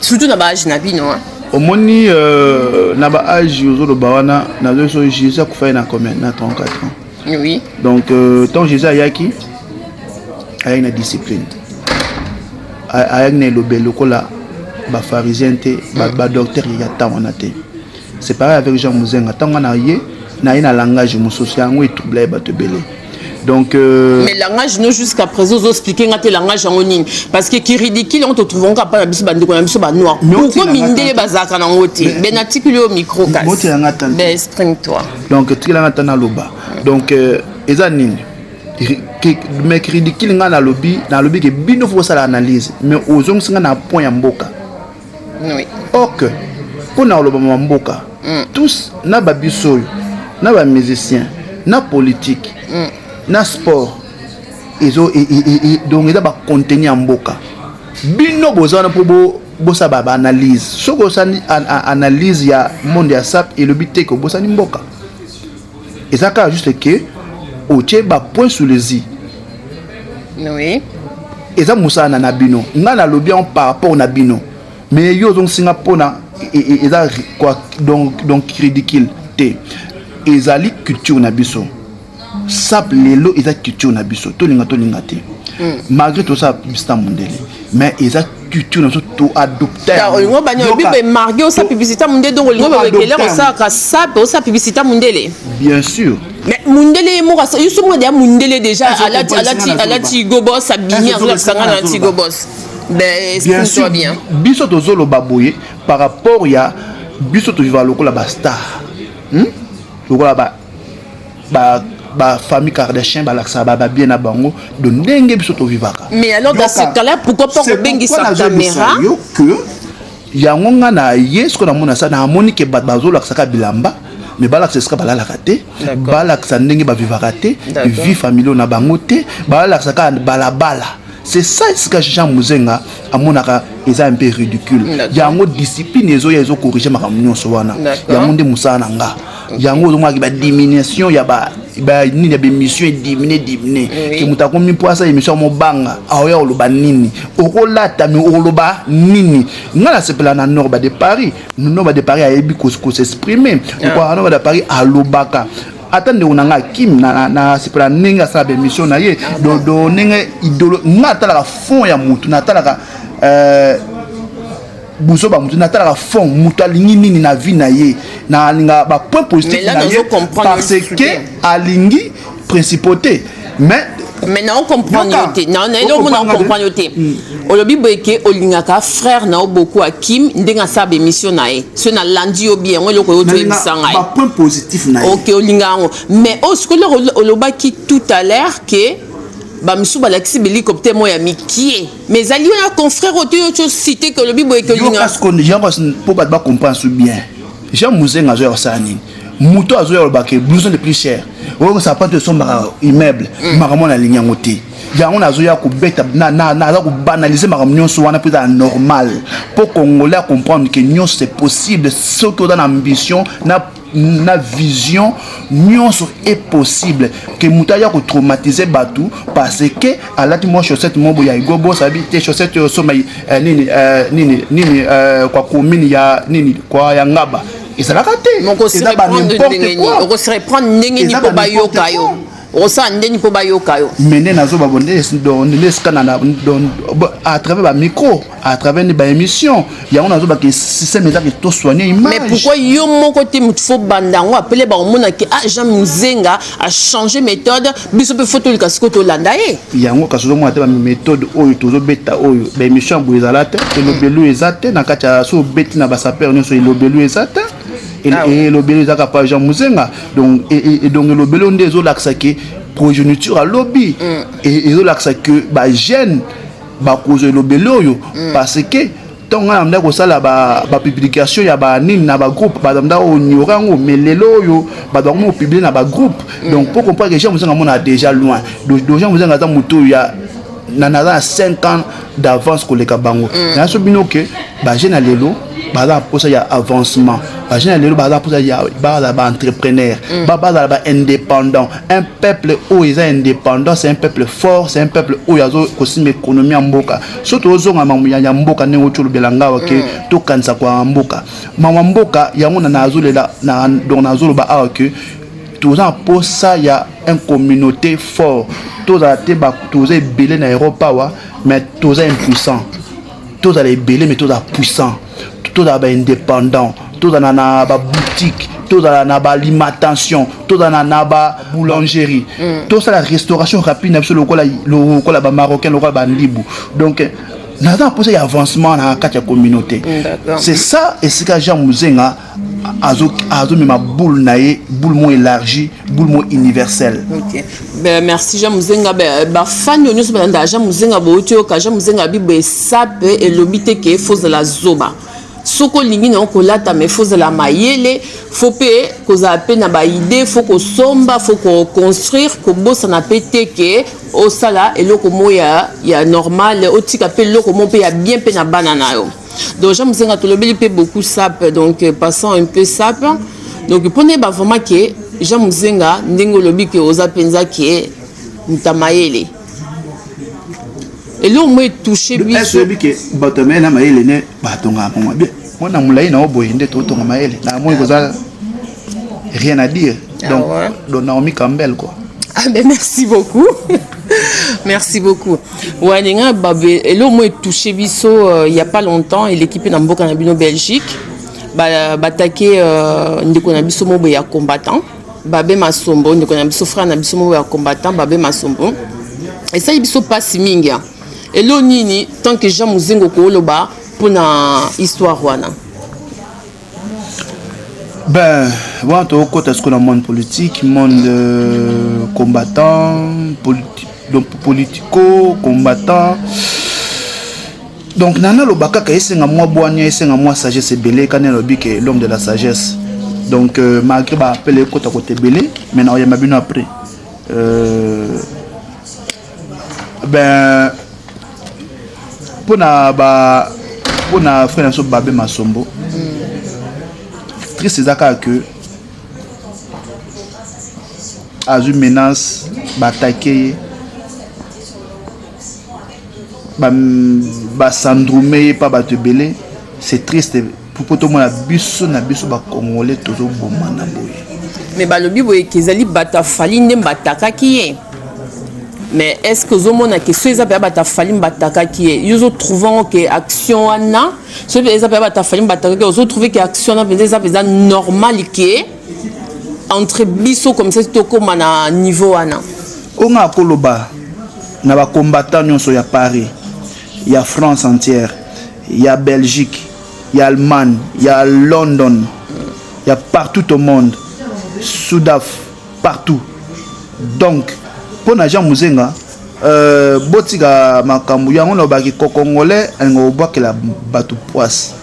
surtout na baage na bino, hein? Omoni, na baage ozoloba wana, nazo so Jésus akufaki na combien? Na 34 ans. Donc tant Jésus ayaki, ayaki na discipline, ayaki na elobeli lokola bapharisien te, badocteur ya ntango wana te. C'est pareil avec Jean Muzenga. Ntango wana ye na ye na langage mosusu, yango etrouble ye bato ebele. Donc Mais langage no, jusqu'à présent ozoexplike nga te langage yango nini, parce que ki ridicule yango totrouvonka mpa na biso, bandeko na biso banoir. Mais Pourquoi otilanga mindele te. bazalaka nango te? Ben, natikili yo micro kasi. Botilanga te. Ben, exprime toi. Donc tikelanga ta naloba. Donc eza nini? Mais ridicule, ngai nalobi ke bino fo bosala analyse, mais ozongisi ngai na point ya mboka. Or que mpo na koloba ma mboka, tous na babiso oyo, na bamusicien, na politique, na sport, ezo donc eza bacontenu ya mboka. Bino boza wana mpo bosala baanalyse. Soki osali analyse ya monde ya sap, elobi te ke obosani mboka. Eza kaka juste ke otie bapoint sur les i. Eza mosala na bino. Ngai nalobi yango par rapport na bino, mais yo ozongisinga mpona eza quoi? Donc ridicule te, ezali culture na biso. Sap lelo eza culture na biso, tolinga tolinga te, malgré tosala publicité ya mondele, mais eza culture na biso, toadopte. Olingo bani oyebi boye, marge osala publicité ya mondele, donc olingo babekele osalaka sape, osala publicité ya mondele? Bien sûr. Mais mundele ye moko, yo so moko deya mundele déjà, alati gobos, abimi, azolakisa nga na alati gobos. Ben, Bien exprime sûr. toi bien. Biso tozoloba boye par rapport ya biso toviva lokola bastar, Lokola ba famille Kardashian balakisaka babien na bango, de ndenge biso tovivaka. Mais alors, dans ce cas-là, pourquoi pas kobengisa caméra? Yo que yango nga na ye sikoyo namona sa, namoni ke bato bazolakisaka bilamba, mais balakisa esika balalaka te, balakisa ndenge bavivaka te, vie familiale na bango te, balakisa kaka balabala. C'est ça esika Jean Muzenga amonaka eza un peu ridicule. Yango discipline ezoya, ezocorrige makambo nyonso wana. Yango nde mosala na nga. Yango ozomonaki badiminution ya nini, ya bémission edimine dimine, ke moto akomi mpo asala émission ya mobanga, aoya koloba nini, okolata, me okoloba nini? Nga nasepela na Norba de Paris. Norba de Paris ayebi kosexprime. Lokola Norba de Paris alobaka. Ata ndeko na ngai Kim, nasepela ndenge asala baémission na ye. Do ndenge idolo nga atalaka fond ya motu, natalaka buzoba motu, natalaka fond moto alingi nini na vie na ye, nalinga bapoint positif na ye parce que alingi principauté, mais Mais na ocomprendre yo te, na eloko na ocomprendre yo te. Olobi boye ke olingaka frère na yo beaucoup, Akim, ndenge asala baémission na ye. So nalandi yo bien, yango eloko oyo toyebisa ngai. Bapoint positif na ye. Ok, olinga yango, mais oyo sikoyo olobaki tout à l'heure ke bamisusu balakisi bahélicoptère moko ya mikie, mais ezali yo na confrère oyo te, yo tocité ke olobi boye ke olinga. Yango mpo bato bacomprendre so bien, Jean Muzenga azoya kosala nini? Moto azoya olobaka blouson le plus cher oyo sapatu esombaka immeuble, makambo nalingi yango te. Yango nazoya kobeta, naza kobanaliser makambo nyonso wana mpo ezala normal, mpo Congolais acomprendre ke nyonso c'est possible. Soki oza na ambition na vision, nyonso est possible. Ke moto aya kotraumatiser bato parce que alati mwa chaussette moko boye ya egobo, sabi te chaussette oyo osomba nini nini nini kwa commune ya nini kwa ya Ngaba, ezalaka te. Eza ba n'importe quoi. Okose reprendre ndenge nini mpo bayoka yo? Okosala ndeni mpo bayoka yo? Mais nde nazoba bo nde esika à travers bamicro, à travers nde baémission, yango nazobaka système ezaki tosoigne image. Mais pourquoi yo moko te motu fo banda yango? Apele bakomonaki: ah, Jean Muzenga achanger méthode, biso mpe fo tolika sikoyo tolanda ye. Yango kasi ozomona te baméthode oyo tozobeta, oyo baémission ya boye ezala te, elobelu eza te na kati ya so obeti na basapeur nyonso, elobelu eza te. Elobeli ezaka pa Jean Muzenga. Donc elobeli oyo nde ezolakisa ke progéniture alobi, ezolakisa ke bajeune bakozwa elobeli oyo, parce que ntongo ngai namda kosala bapublication ya banini na bagroupe, bato bamda onyore yango, mais lelo oyo bato bakomi kopublier na bagroupe. Donc pour comprendre que Jean Muzenga amona déjà loin. Donc Jean Muzenga aza moto oyo ya naza na 5 ans d'avance koleka bango. Naso bino ke bajeune ya lelo baza na mposa ya avancement, bajeune ya lelo baza na mposa ya bazala baentrepreneur, bazala baindépendant. Un peuple oyo eza indépendant, c'est un peuple fort, c'est un peuple oyo azo kosimba économie ya mboka. So tozonga makambo ya mboka, ndenge oti olobela ngawa ke tokanisa kwa mboka, mama mboka yango na nazolela. Donc nazoloba awa ke toza na mposa ya un communauté fort. Tozala te toza ebele na Europe awa, mais toza impuissant. Tozala ebele, mais tozala puissant, tozala baindépendant, tozala na baboutique, tozala na baalimentation, tozala na baboulangerie, tosala restauration rapide na biso lokola bamarocain, lokola bandibu. Donc naza na mposa ya avancement na kati ya communauté. C'est ça esika Jean Muzenga azomema boule na ye, boule mo élargie, boule mo universelle. Ok. Ben, merci Jean Muzenga. Ben, bafani oyo nyonso balanda Jean Muzenga, bouti oyoka Jean Muzenga bibo esape elobi te ke fozala zoba. Soki olingi nango kolata, mais fozala mayele, fo mpe kozala mpe na baidée, fo kosomba, fo koconstruire, kobosana mpe te ke osala eloko moko ya normal, otika mpe eloko moko mpe ya bien mpe na bana na yo. Donc Jean Muzenga, tolobeli mpe beaucoup sap, donc passons un peu sap. Donc mpona yeba vraiment ke Jean Muzenga, ndenge olobi ke oza mpenza ke moto ya mayele, eloko mo etouche biso. Oyebi ke bato ya mayele na mayele ne batongaka bango bien. Mwana molai na yo boye nde totonga mayele na moi, koza rien à dire. Donc, ah ouais. Donc Naomi Campbell quoi. Ah ben merci beaucoup. Merci beaucoup. Ouais, ninga babe eloko mo etouche biso il y a pas longtemps, l'équipe na mboka na bino Belgique ba batake ndeko na biso mo ya combattant Babe Masombo, ndeko na biso, frère na biso mo ya combattant Babe Masombo. Esali biso pasi mingi. Elo nini tant que Jean Muzengo koloba mpona histoire wana? Ben, wana tokota sikoyo na monde politique, monde combattant, donc politico combattant. Donc nana aloba kaka esenga mwa bwania, esenga mwa sagesse ebele. Kani alobi ke l'homme de la sagesse. Donc malgré baappel ekota kota ebele, mais na oyamba bino après. Ben, mpona frère na biso Babe Masombo, triste eza kaka ke azwi menace, baatake ye, basandrume ye mpa bato ebele. C'est triste po tomona biso na biso bacongolais tozobomana boye. Mais balobi boye ke ezali bato ya Fally nde batakaki ye. Mais est ce que ozomona ke so eza mpenza bato ya Fally batakaki ye, yo ozotrouve yango ke action wana, so eza mpenza bato ya Fally batakaki ye, ozotrouve ke action wana mpenza eza mpenza normal ke entre biso comme ça tokóma na niveau wana? Oyo nga akoloba na bacombattant nyonso ya Paris, ya France entière, ya Belgique, ya Allemagne, ya London, ya partout au monde, Sudaf, partout, donc mpo na Jean Muzenga, botika makambo yango. Nalobaki kokongolais alinga kobwakela bato poise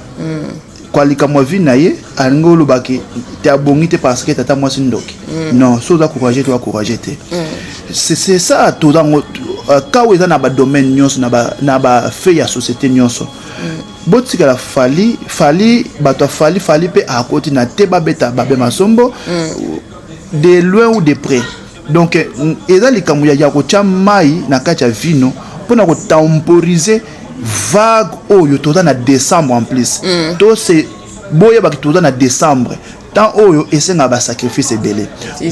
kwa likambo ya vie na ye. Alingi olobaki te, abongi te parce que tata mwasi ndoki. Non, so oza courage te, oza courage te. C'est ça. Tozango kawo eza na badomaine nyonso, na bafe ya société nyonso. Botikala Fally. Fally, bato ya Fally, Fally mpe akoti na te, babeta babe masombo de loin ou de près. Donc eza likambo ya kotia mai na kati ya vino mpona kotemporiser vague oyo. Toza na décembre en plus. To se boyebaki toza na décembre, temps oyo esengaka basacrifice ebele.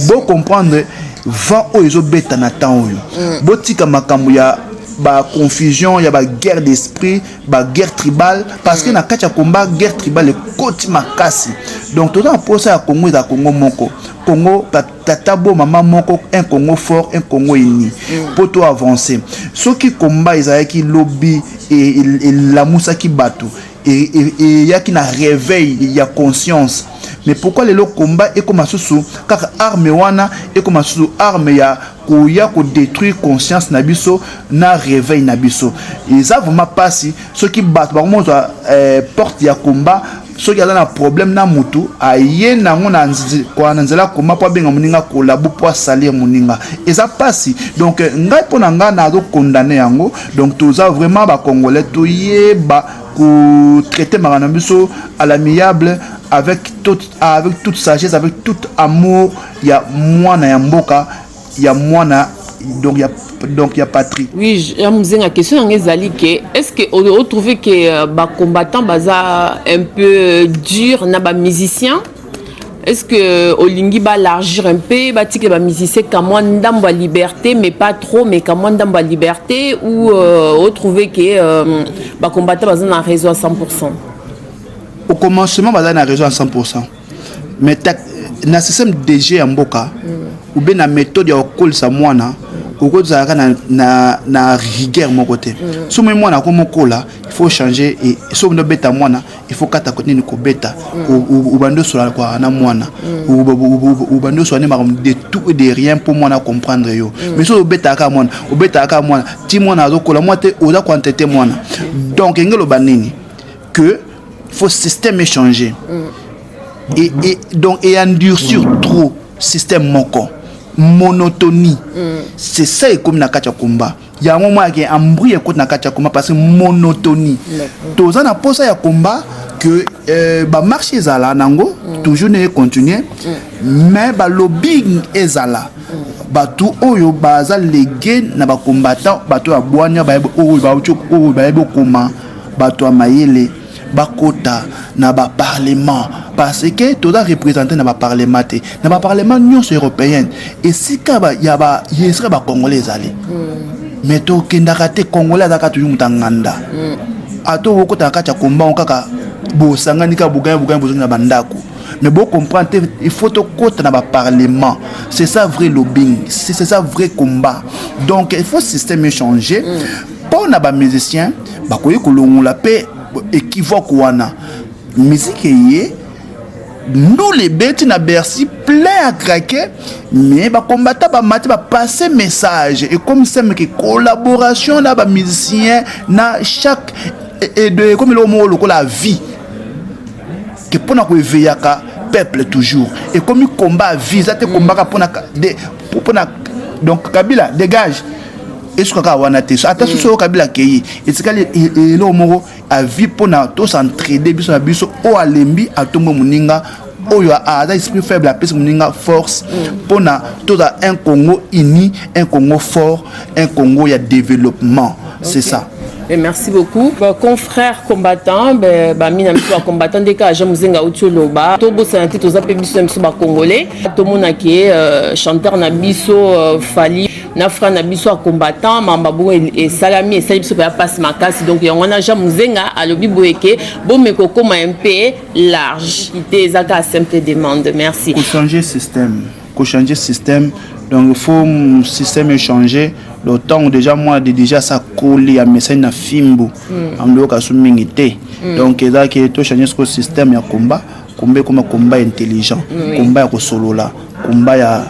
Bocomprendre vent oyo ezobeta na temps oyo. Botika makambo ya baconfusion, ya baguerre d'esprit, baguerre tribale, parce que na kati ya combat, guerre tribale ekoti makasi. Donc toza na mposa ya Congo eza Congo moko, Congo tata bo mama moko, un Congo fort, un Congo uni, mpo to avancer. Soki combat ezalaki lobi, elamusaki bato, eyaki na réveil ya conscience. Mais pourquoi lelo combat ekoma susu kaka arme wana, ekoma susu arme ya koya kodétruire conscience na biso na réveil na biso? Eza vraiment mpasi soki bato bakomozwa porte ya combat. Soki aza na problème na mutu, aye nango na nzela koma mpo abenga moninga collabo, mpo asalir moninga. Eza mpasi. Donc ngai, mpo na ngai, nazokondane yango. Donc toza vraiment bacongolais, toyeba kotraite makambo na biso à l'amiable, avec toute sagesse, avec tout amour ya mwana ya mboka, ya mwana, donc ya patrie. Oui, ya Muzenga, question yango ezali ke est ce que otrouve ke bacombattant baza un peu dur na bamusicien? Est ce que olingi balargir un peu, batikela bamusicien kamwa ndambo ya liberté, mais pas trop, mais kamwa ndambo ya liberté, ou otrouve ke bacombattant baza na raison à 100? Au commencement, baza na raison à 100, mais na système DG ya mboka ou bien na méthode ya kokolisa mwana, okozalaka na rigueur moko te. So moi mwana akomokola, il faut changer. E so obandi obeta mwana, il faut kata nini kobeta, obandi osola kwa na mwana, obandi osola nde makambo de tout et de rien mpo mwana comprendre yo. Mais so obetaka kaka mwana, obetaka kaka mwana ti mwana azokola mwana te, oza koentete mwana. Donc enge loba nini que faut système échanger et donc et endurcir trop système moko, monotonie. C'est ça ekomi na kati ya combat yango. Mwa yake embrouille ekoti na kati ya combat parce que monotonie. Toza na posa ya combat que bamarche ezala nango toujours ndenge continue, mais balobbying ezala bato oyo baza lege na bacombattant, bato ya bwania oyo bayebi okoma, bato ya mayele bakota na baparlement, parce que toza représente na baparlement te. Na baparlement nyonso européenne, esika ya esika bacongolais ezali, mais tokendaka te. Congolais azalaka toujours moto anganda. Ata okota na kati ya kombango kaka, bosangani kaka, boganya boganya, bozongi na bandako. Mais bocomprendre te, il faut tokota na baparlement. C'est ça vrai lobbying, c'est ça vrai combat. Donc il faut système échanger mpo na bamusicien bakoki kolongola mpe équivoque wana. Musique eye, ndula ebeti na Bercy, plein à craquer, mais bakombata bamati, bapasse message. Ekomi semeke collaboration na bamusicien na chaque ekomi eloko moko lokola vie ke mpona koeveyaka peuple toujours. Ekomi combat à vie, eza te kombaka mpona donc Kabila dégage, esukaka wana te. Ata soki oyo Kabila akei, etikali eloko moko à vie mpona tosentraide biso na biso. Oyo alembi, atombo moninga. Oyo aza esprit faible, apesi moninga force, mpona tozala un Congo uni, un Congo fort, un Congo ya développement. C'est ça. Mais merci beaucoup. Ba confrères combattants, ba mina biso ba combattants ndeka agent Muzenga uti oloba. Tobosana te, toza pe biso na biso ba Congolais. Tomona ke chanteur na biso Fally na frère na biso ya combattant, mamba bongo esalami, esali biso mpe pasi makasi. Donc yango wana Jean Muzenga alobi boye ke bomeka okóma un peu large te, eza kaka simple demande. Merci. Kochanger système, kochanger système. Donc il faut système échanger. Le temps déjà moi de déjà ça koli ya message na fimbu andoyoka so mingi te. Donc eza ke tochanger siko système ya combat. Combat ekoma combat intelligent, combat ya kosolola, combat ya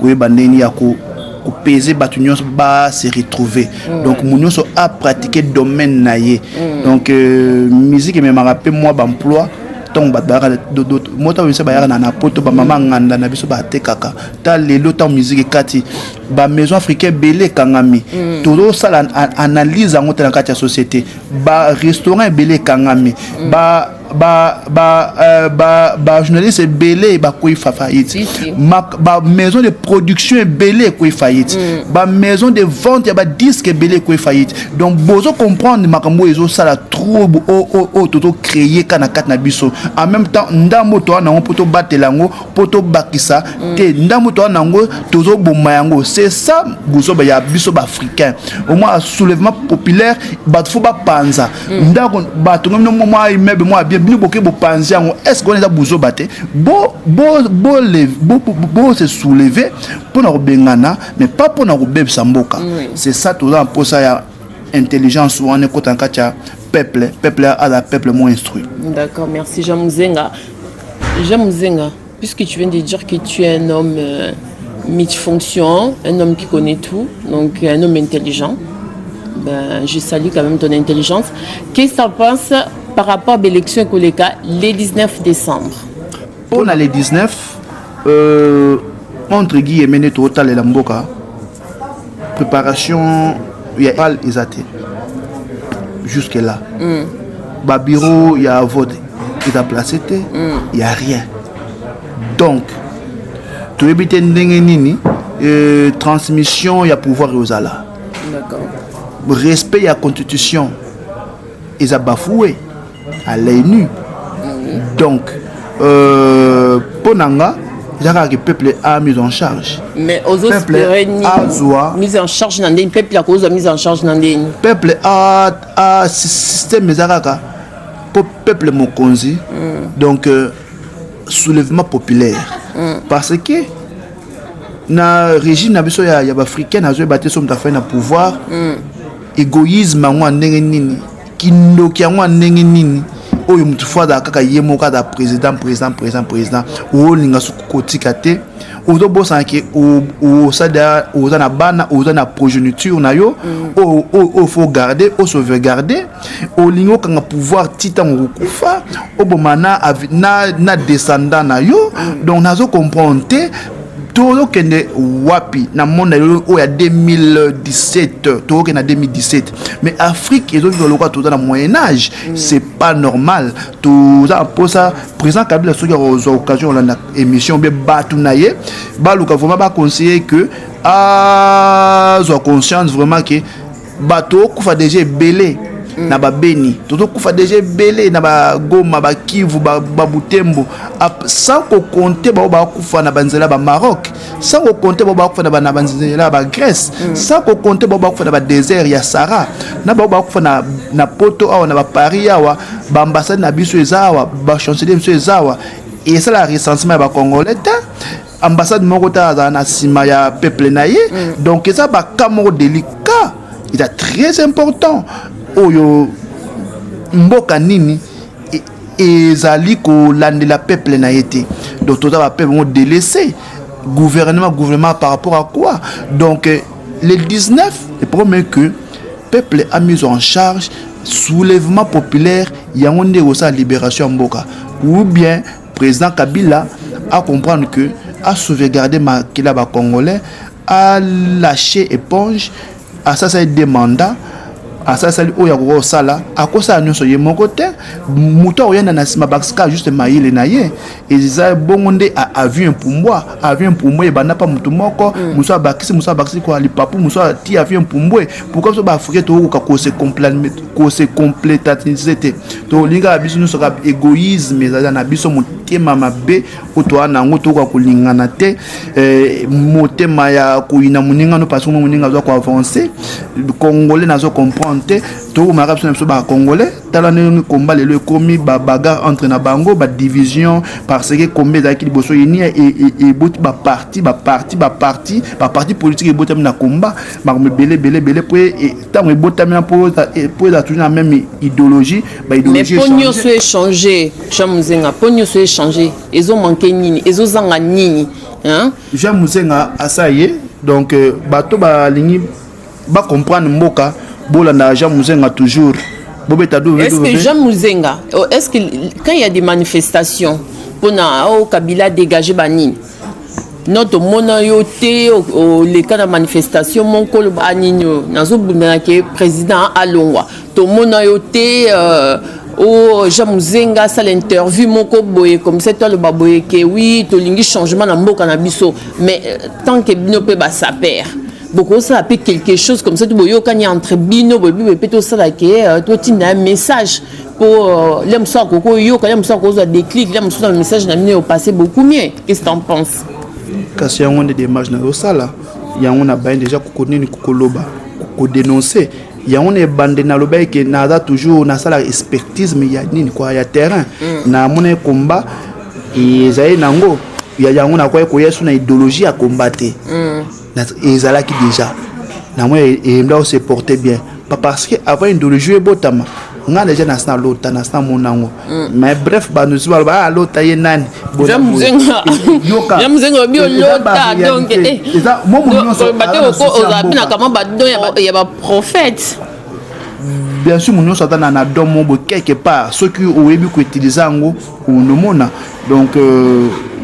koyeba ndenge ya kopese bato nyonso ba se retrouver. Donc mo nyonso apratiquer domaine na ye. Donc musique ememaka mpe mwa baemploi. Ntongo bato bayaka mota biso, bayaka na poto, bamama nganda na biso batekaka. Ta lelo, ntango musique ekati, bamaison africain ebele ekangami. Tozosala analyse yango te na kati ya société. Barestaurant ebele ekangami, ba ba ba euh, ba ba journaliste ebele bakwei faillite, ba maison de production ebele ekwei faillite, ba maison de vente ya badisque ebele ekwei faillite. Donc bozo comprendre makambo oyo ezosala trouble oyo tozocréer ka na kati na biso. En même temps, ndambo toza nango mpo tobatela yango, mpo tobakisa te. Ndambo toza nango, tozoboma yango. C'est ça buzoba ya biso baafricain. Au moins soulèvement populaire, bato fo bapanza ndako, bato ngomi mwa immeuble mwa bien, bino boke bopanzi yango. Est ce que wana eza buzoba te? Bo se soulever mpona kobengana, mais pas mpona kobebisa mboka. C'est ça, toza na mposa ya intelligence wana ekota na kati ya peuple. Peuple aza peuple moins instruit. D'accord, merci Jean Muzenga. Jean Muzenga, puisque tu viens de dire que tu es un homme multifonction, un homme qui connaît tout, donc un homme intelligent, ben, je salue quand même ton intelligence. Qu'est-ce que tu penses par rapport à l'élection ekoleka le 19 décembre? Mpona le 19, entre guillemets, nde tokotalela mboka, préparation ya al eza te jusque là. Babureau ya vote eza placé te, ya rien. Donc toyebi te ndenge nini transmission ya pouvoir ezala. Respect ya constitution eza bafoué à l'œil nu. Donc mpo na nga, eza kaka ke peuple a mise en charge. Mais ozoespérer nini? Azwa Mise en charge na ndeni? Peuple akozwa mise en charge na ndeni? Peuple a système eza kaka mpo peuple mokonzi. Donc soulèvement populaire, parce que na régime na biso ya baafricain, nazoyeba te so moto afai na pouvoir, égoïsme yango ya ndenge nini, kindoki yango ya ndenge nini, oyo motu fo azala kaka ye moko, aza président, président, président, président. Olinga soki kotika te, ozobosana ke osala, oza na bana, oza na progéniture na yo oyo faut garder, osauvegarder. Olingi okanga pouvoir ti ntango okokufa, oboma na descendant na yo. Donc nazo comprendre te tozokende wapi na monde lelo oyo ya 2017. Tozokende na 2017, mais Afrique ezovivre lokola toza na Moyen Âge. C'est pas normal. Toza na mposa président Kabila, soki akozwa occasion kolanda émission be, bato na ye baluka vraiment baconseiller que azwa conscience vraiment ke bato okufa déjà ebele na babeni, tozokufa déjà ebele na Bagoma, Bakivu, Babutembo, sans kocompter bao bakufa na banzela ya Bamaroc, sans kocompter bao bakufa na banzela ya Bagrèce, sans kocompter bao bakufa na badésert ya Sahara, na bao bakufa na poto awa, na Baparis awa. Baambassade na biso eza awa, bachancelier biso eza awa, esala recensement ya bacongolais te. Ambassade moko te azala na nsima ya peuple na ye. Donc eza baka moko délicat, eza très important. Oyo mboka nini ezali kolandela peuple na ye te? Donc toza bapeuple moko délaissé. Gouvernement, gouvernement par rapport à quoi? Donc le 19, le problème est que peuple a mis en charge soulèvement populaire. Yango nde ekosala libération ya mboka, ou bien président Kabila a comprendre que a sauvegarder makila bacongolais, a lâché éponge, asasa deux mandats. Asalasali oyo akoki kosala, akosala nyonso ye moko te. Moto akoyenda na nsima bakisika juste mayele na ye. Eza bongo nde avion epumbwa. Avion epumbwa ebanda mpa motu moko, mosu abakisi, mosu abakisi kwa lipapu, mosu ati avion epumbwe. Pourquoi biso baafricain tokokoka kose complétatiser te? Tolingaka biso nyonso kaka égoïsme ezali na biso, motema mabe oyo toa na yango, tokoka kolingana te. Motema ya koyina moninga no parce que moninga aza koavance. Congolais nazo comprendre te, tokomaka biso na biso bacongolais. Tala ndenge komba lelo ekomi babagarre entre na bango, badivision, parce que komba ezalaki liboso yeni eboti baparti, baparti, baparti, baparti politique ebotami na komba, makambo ebele ebele ebele. Po ntango ebotami na po eza toujours na même idéologie, baidéologie. Mais po nyonso échange, Jean Muzenga, po nyonso échange, ezomanke nini? Ezozanga nini, hein? Jean Muzenga asa ye. Donc bato balingi bacomprendre mboka, bolanda Jean Muzenga toujours, bobeta. Est-ce que Jean Muzenga, oh, est-ce que quand il y a des manifestations mpona oh, Kabila dégagé, banini no, tomona yo te oleka na manifestation moko oloba anini oyo nazobundanaki président alongwa? Tomona yo te o Jean Muzenga asala interview moko boye comme ça to aloba boye ke oui, tolingi changement na mboka na biso. Mais tant que bino mpe basapeurs bokosala mpe quelque chose comme ça to boyokani entre bino, boyebi boye mpe tosala ke totinda un message po le mosusu akoki oyoka, le mosusu akozwa déclic, le mosusu na message na bino eopasse beaucoup mieux. Qu'est-ce que t'en penses? Kasi yango nde démarche nazosala yango na baye déjà nini, koloba, kodénonce yango na ebande. Naloba eke naza toujours nasala expertisme ya nini kwa ya terrain. Namona ekomba ezali nango ya yango, nakoki koya so na idéologie ya komba te. Ezalaki déjà, namona eyemda ose porter bien, pas parce que avant idéologie ebotama, nga déjà nasi nalota, nasi namona yango. Mais bref, banusi baloba alota ye nani. Muzenga obi olota, donc bate ozala mpe na kama badon ya baprophète. Bien sûr, moto nyonso aza na don mo boye quelque part. Soki oyebi koutilize yango, onomona. Donc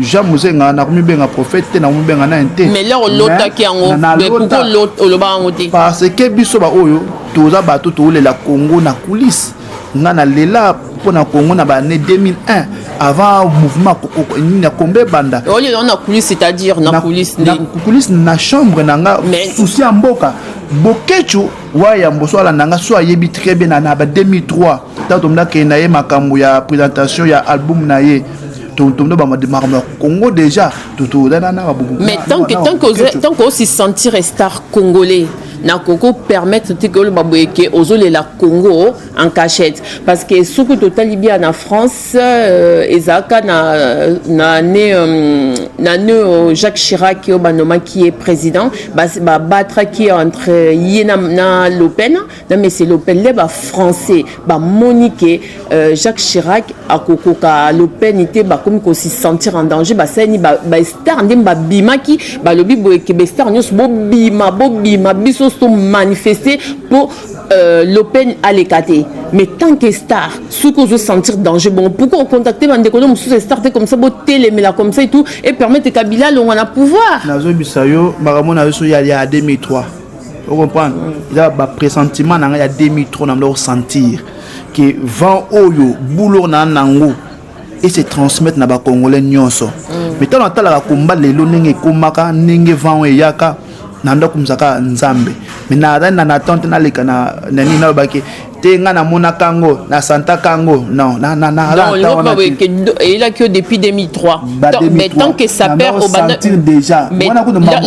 Jean Muzenga, nakomibenga prophète te, nakomibenga nani te. Mais lere olotaki yango, pourquoi oloba yango te? Parce que biso baoyo toza bato toolela Congo na coulisse. Nga nalela mpo na Congo na baannée 2001, avant mouvement nini ya komba ebanda. Olela na coulisse, c'est-à-dire na coulisse? Na coulisse, na chambre na nga, souci ya mboka. Bokecu wayambo so alanda nga, so ayebi très bien. Na ba 2003, ntango tomindakende na ye makambo ya présentation ya album na ye, tomdo makambo ya Congo déjà. Mais tant que osi sentir star congolais, nakoko permettre te ke oloba boye ke ozolela Congo en cachette, parce que soki totali bien na France, ezalaka na année Jacques Chirac oyo banomaki ye président, babatraki entre ye na Le Pen, na monsieur Le Pen. Nde bafrançais bamoni ke Jacques Chirac akokoka Le Pen te, bakomi kosi sentir en danger. Basalani bastar nde babimaki, balobi boye ke bastar nyonso bobima, bobima, biso tomanifeste mpo Le Pen aleka te. Mais tant que star, soki ozosentir danger, bon, pourquoi ocontacte bandeko no mosusu star te, comme ça botelemela comme ça et tout, et permettre Kabila alongwa na pouvoir? Nazobisa yo makambo na biso ya 2003, ocomprendre? Eza bapressentiment na ngai ya 2003. Na mda kosentir ke vent oyo boulot na nango ese transmettre na bacongolais nyonso. Mais ntango natalaka komba lelo, ndenge ekomaka, ndenge vent oyo eyaka na ndako, kumisaka Nzambe. Mais nazali na attente naleka na nini, nalobaki te ngai namonaka yango, nasantaka yango, non. Eyelaki yo depuis 2003, mais tant que sapeur déjà.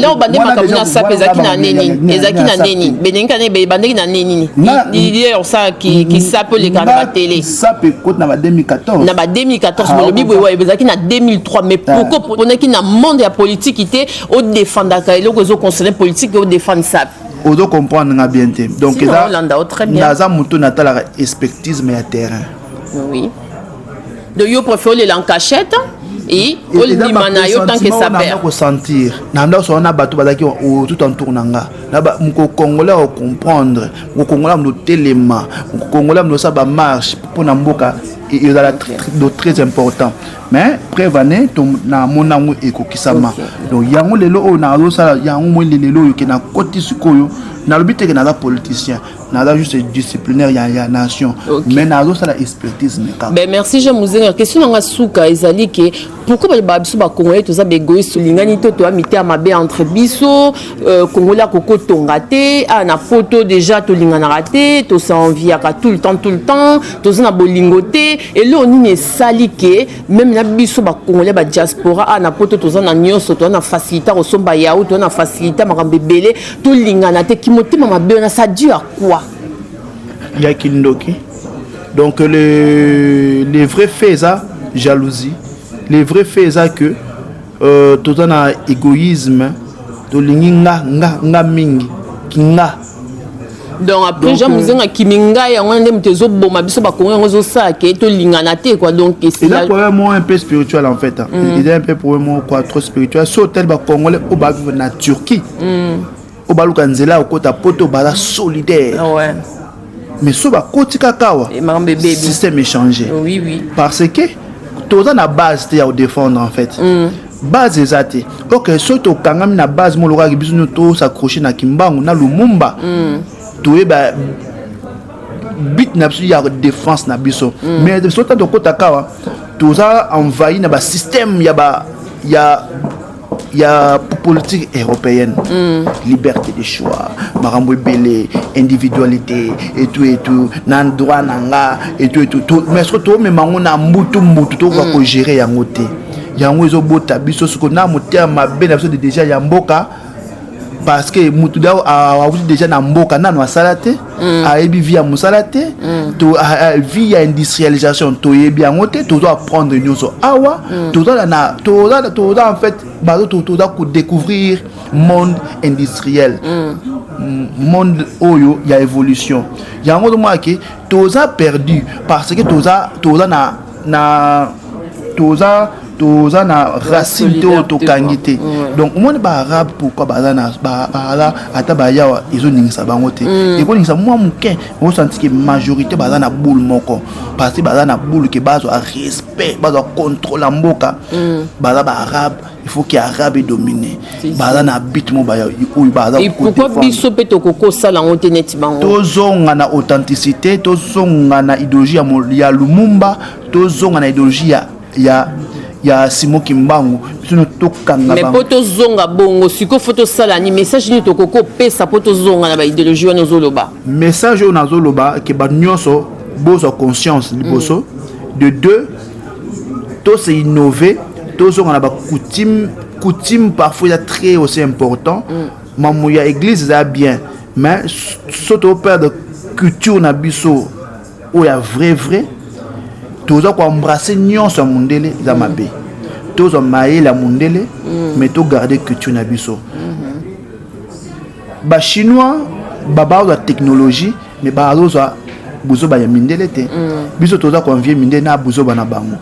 Là obande makambo na sape ezalaki na nini? Ezalaki na nini? Benengi ebandaki na nini? L'idée osala kisape oleka na batele? Sape ekoti na ba 2014. Na ba 2014, bolobi boye ezalaki na 2003. Mais pourquoi ponaki na monde ya politique te, odefendaka eloko ezoconcerne politique, odefendre sape? Ozo comprendre nga bien te. Donc eza naza moto natalaka expertisme ya terrain. Oui, donc yo préfère olela en cachette et olima na yo tant que sapeur. Kosentir na ndako soko na bato bazalaki tout entour na nga, moko congolais akocomprendre, moko congolais amoto telema, moko congolais amoto osala bamarche mpona mboka, ezala très important. Mais preuve ane namona yango ekokisama. Donc yango lelo oyo nazosala yango moi lelo oyo ke nakoti sikoyo, nalobi teke naza politicien. Naza juste disciplinaire ya nation, mais nazosala expertise kaka. Ben, merci Jean Muzenga. Question nanga suka ezali ke pourquoi balobaka biso Bacongolais toza baégoïste, tolingani to toya mitema mabe entre biso? Congolais akoki otonga te. A na Poto déjà tolinganaka te, tosenviaka tout le temps, tout le temps, toza na bolingo te. Eloko nini esali ke même na biso Bacongolais badiaspora a na Poto, toza na nyonso, toza na facilité kosomba yaourt, toza na facilité makambo ebele, tolingana te? Kimotema mabe wana, ça dû à quoi? Ya kindoki. Donc les vrais faits eza jalousie. Les vrais faits eza que toza na égoïsme, tolingi nga, nga, nga mingi, kinga. Donc après, Jean Muzenga, akimi ngai, yango wana nde moto ezoboma biso Bakongo, yango ezosala ke tolingana te quoi. Donc eza problème moko un peu spirituel en fait. Eza un peu problème moko quoi, trop spirituel. So otali Bacongolais oyo bavivre na Turquie, oyo baluka nzela ya kokota Poto, baza solidaire. Mais so bakoti kaka awa, système échangé. Oui. Parce que toza na base te ya kodéfendre en fait. Base eza te. Ok, soki tokangami na base mo lokaki, biso nyonso tos'accroche na Kimbangu na Lumumba, toyeba but na biso ya défense na biso. Mais soki ntango tokotaka awa, toza envahi na basystème ya ba ya politique européenne, liberté de choix, makambo ebele, individualité et tout et tout, na droit na nga et tout et tout. Mais soki tomema yango na mbutu mbutu, tokoka kogérer yango te. Yango ezobota biso siko na motema mabe na biso de déjà ya mboka, parce que mutu da awuti déjà na mboka, nano asala te, ayebi vie ya mosala te, to vie ya industrialisation toyebi yango te. Tozo apprendre nyonso awa. Toza na toza en fait bazo toza kodécouvrir monde industriel, monde oyo ya évolution. Yango ozomona ke toza perdu parce que toza na toza na racine te oyo tokangi te. Donc omoni Baarabe, pourquoi baza na baza ata bayawa ezoningisa bango te? Ekoningisa mwa moke, osanti ke majorité baza na boule moko, parce que baza na boule ke bazwa respect, bazwa contrôle ya mboka. Baza Baarabe, il faut ke Arabe edomine. Baza na but mo oyo baza. Pourquoi biso mpe tokoki kosala yango te neti bango? Tozonga na authenticité, tozonga na idéologie ya Lumumba, tozonga na idéologie ya Simon Kimbangu. Biso tokanga. Mais mpo tozonga bongo sikoyo, faut tosala ni message nini tokoki kopesa mpo tozonga na baidéologie wana ozoloba? Message oyo nazoloba ke bato nyonso bozwa conscience liboso. De deux, tose innover, tozonga na bacoutume. Coutume parfois eza très aussi important. Mambo ya église eza bien, mais so toperdre culture na biso oyo ya vrai vrai, toza koembrasser nyonso ya mondele, eza mabe. Tozwa mayele ya mondele, mais togarde culture na biso. Bachinois bazwa technologie, mais bazozwa buzoba ya mindele te. Biso toza koenvier mindele na buzoba na bango.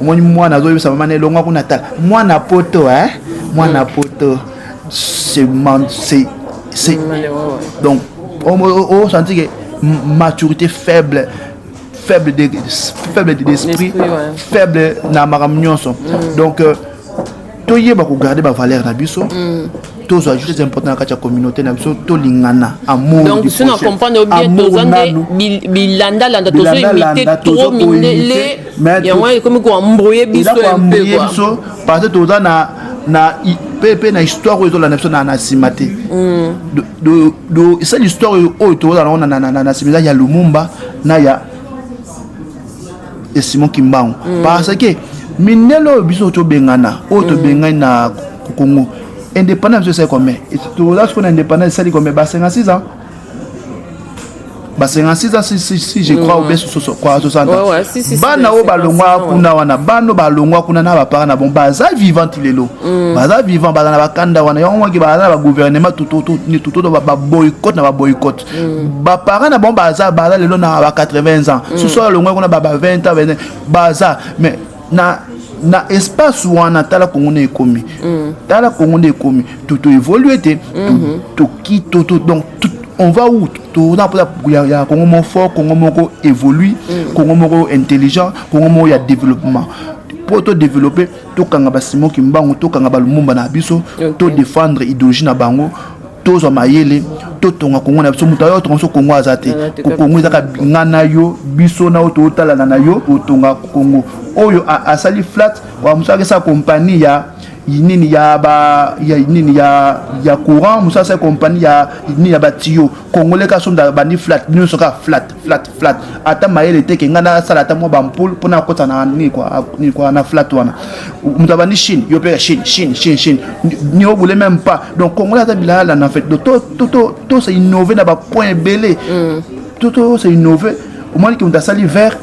Omoni mwana azoyebisa mama na elongwa kuna, tala mwana Poto, eh? Mwana Poto, c'est donc osenti ke maturité faible, faible d'esprit, ouais. Faible na makambo nyonso. Donc toyeba kogarde bavaleur na biso, tozwa juste important na kati ya communauté na biso, tolingana, amour. Donc so na comprendre bien, toza nde bilandalanda, tozoimite trop mindele, yango ekomi koembrouiller biso un peu quoi. Biso parce que toza na mpe na histoire oyo ezolanda biso na nsima te. Esali histoire oyo tozala nango na nsima eza ya Lumumba na ya Simon Kimbangu, parce que mindele oyo biso tobengana, oyo tobengani na Congo, indépendance biso esali combien? Toza sikoyo na indépendance esali combien? Ba 56 ans, ba 56 ans si je crois, ou bien quoi, 60 ans. Bana oyo balongwa kuna wana, bana balongwa kuna na baparent na bon, baza vivant lelo, baza vivant, baza na bakanda wana. Yango moki baza na bagouvernement tutoto, baboycott na baboycott. Baparent na bango baza lelo na ba 80 ans, soso alongwa kuna ba 20 ans, baza mais na espace wana. Tala Kongo nde ekomi, tala Kongo nde ekomi, toévolue te, toki, donc on va où? Toza mposa ya Kongo moko fort, Kongo moko évolue, Kongo moko intelligent, Kongo moko ya développement. Mpo todéveloppe, tokanga baSimon Kimbangu, tokanga baLumumba na biso, todéfendre idéologie na bango. Tozwa mayele, totonga Kongo na biso. Moto ayo otonga biso Kongo aza te. Kongo ezaka nga na yo, biso na yo, totalana na yo otonga Kongo. Oyo asali flat wa mosu akesa compagnie ya nini, ya ba ya nini, ya courant. Mosu asali compagnie ya nini, ya batiyo. Congolais ka somda bandi flat, nyonso kaka flat, flat, flat. Ata mayele te ke ngai nasala ata mwa bampoule mpona akota na nini kwa, nini kwa, na flat wana. Moto abandi Chine, yo mpe Chine, Chine, Chine, Chine, ni obule même pas. Donc Congolais aza bilala na fait. Donc to se innover na bapoint ebele, to se innover. Omoni ke moto asali vert,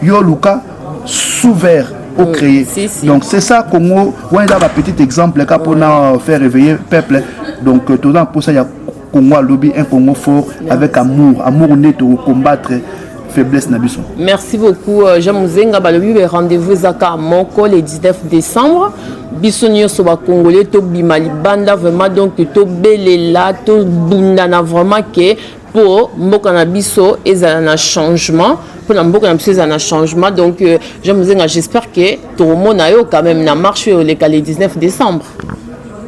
yo luka sous vert au créer. Si, si. Donc c'est ça Congo wana, eza ba petit exemple ka mpona faire réveiller peuple. Donc toza mposa ya Congo alobi, un Congo fort avec amour, amour nde tokocombattre faiblesse na biso. Merci beaucoup, Jean Muzenga. Balobi be rendez-vous ezaka moko le 19 décembre. Biso nyonso bacongolais tobima libanda vraiment, donc tobelela, tobundana vraiment ke mpo mboka na biso ezala na changement, mpona mboka na biso ezala na changement. Donc Jean Muzenga, j'espère que tokomona yo quand même na marche oyo oleka le 19 décembre.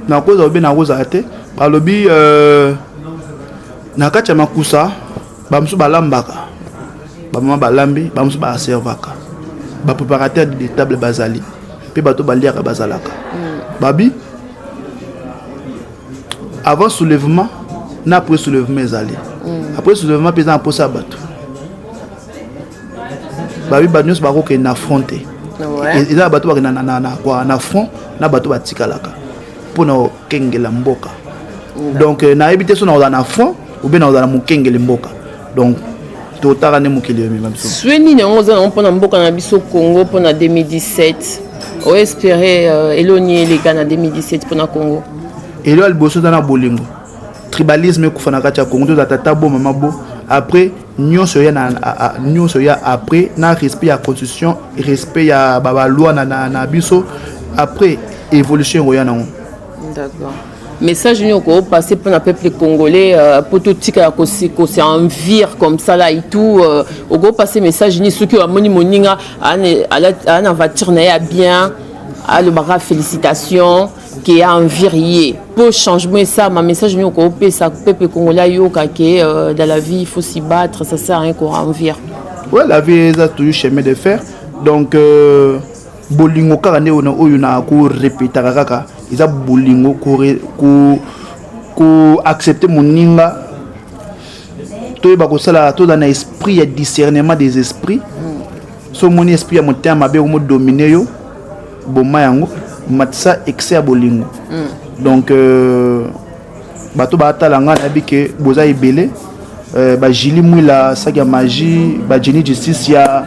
Nakozala obe nakozala te. Balobi na kati ya makusa, bamosusu balambaka, bamama balambi, bamosusu baservaka, bapréparateur de table bazali mpe bato baliaka bazalaka. Babi avant soulèvement na après soulèvement ezali. Après soulèvement mpe eza na mposa ya bato. Babi bato nyonso bakokende na front te. Eza na bato bakende na front, na bato batikalaka mpona kokengela mboka. Donc nayebi te so nakozala na front ou bien nakozala na mokengeli mboka. Donc totaka nde mokili emema biso. Souhait nini yango oza nango mpona mboka na biso Congo mpona 2017? Oespere eloni eleka na 2017 mpona Congo? Elo ya liboso eza na bolingo. Tribalisme ekufa na kati ya Congo. Tozala tata bo, mama bo. Après nyonso ya na nyonso ya après na respect ya constitution, respect ya baloi na biso, après évolution ekoya nango. D'accord. Message nini okopase mpona peuple congolais po totikala kose envie comme ça là et tout? Okopase message nini soki amoni moninga aa na voiture na ye ya bien, alobaka félicitation, ke envie ye po changement esalama? Message nini okopesa peuple congolais ayoka ke dans la vie il faut s'y battre, ça sert à rien koenvie? Ouais, la vie eza toujours chemin de fer. Donc bolingo kaka nde oyo na korepetaka kaka, eza bolingo, koaccepte moninga, toyeba kosala, tozala na esprit ya discernement des esprits. So omoni esprit ya motema mabe okomodomine yo, boma yango, matisa excès ya bolingo. Donc bato baatala nga, nayebi ke boza ebele, bajili mwila saki ya magie, bajeni justice ya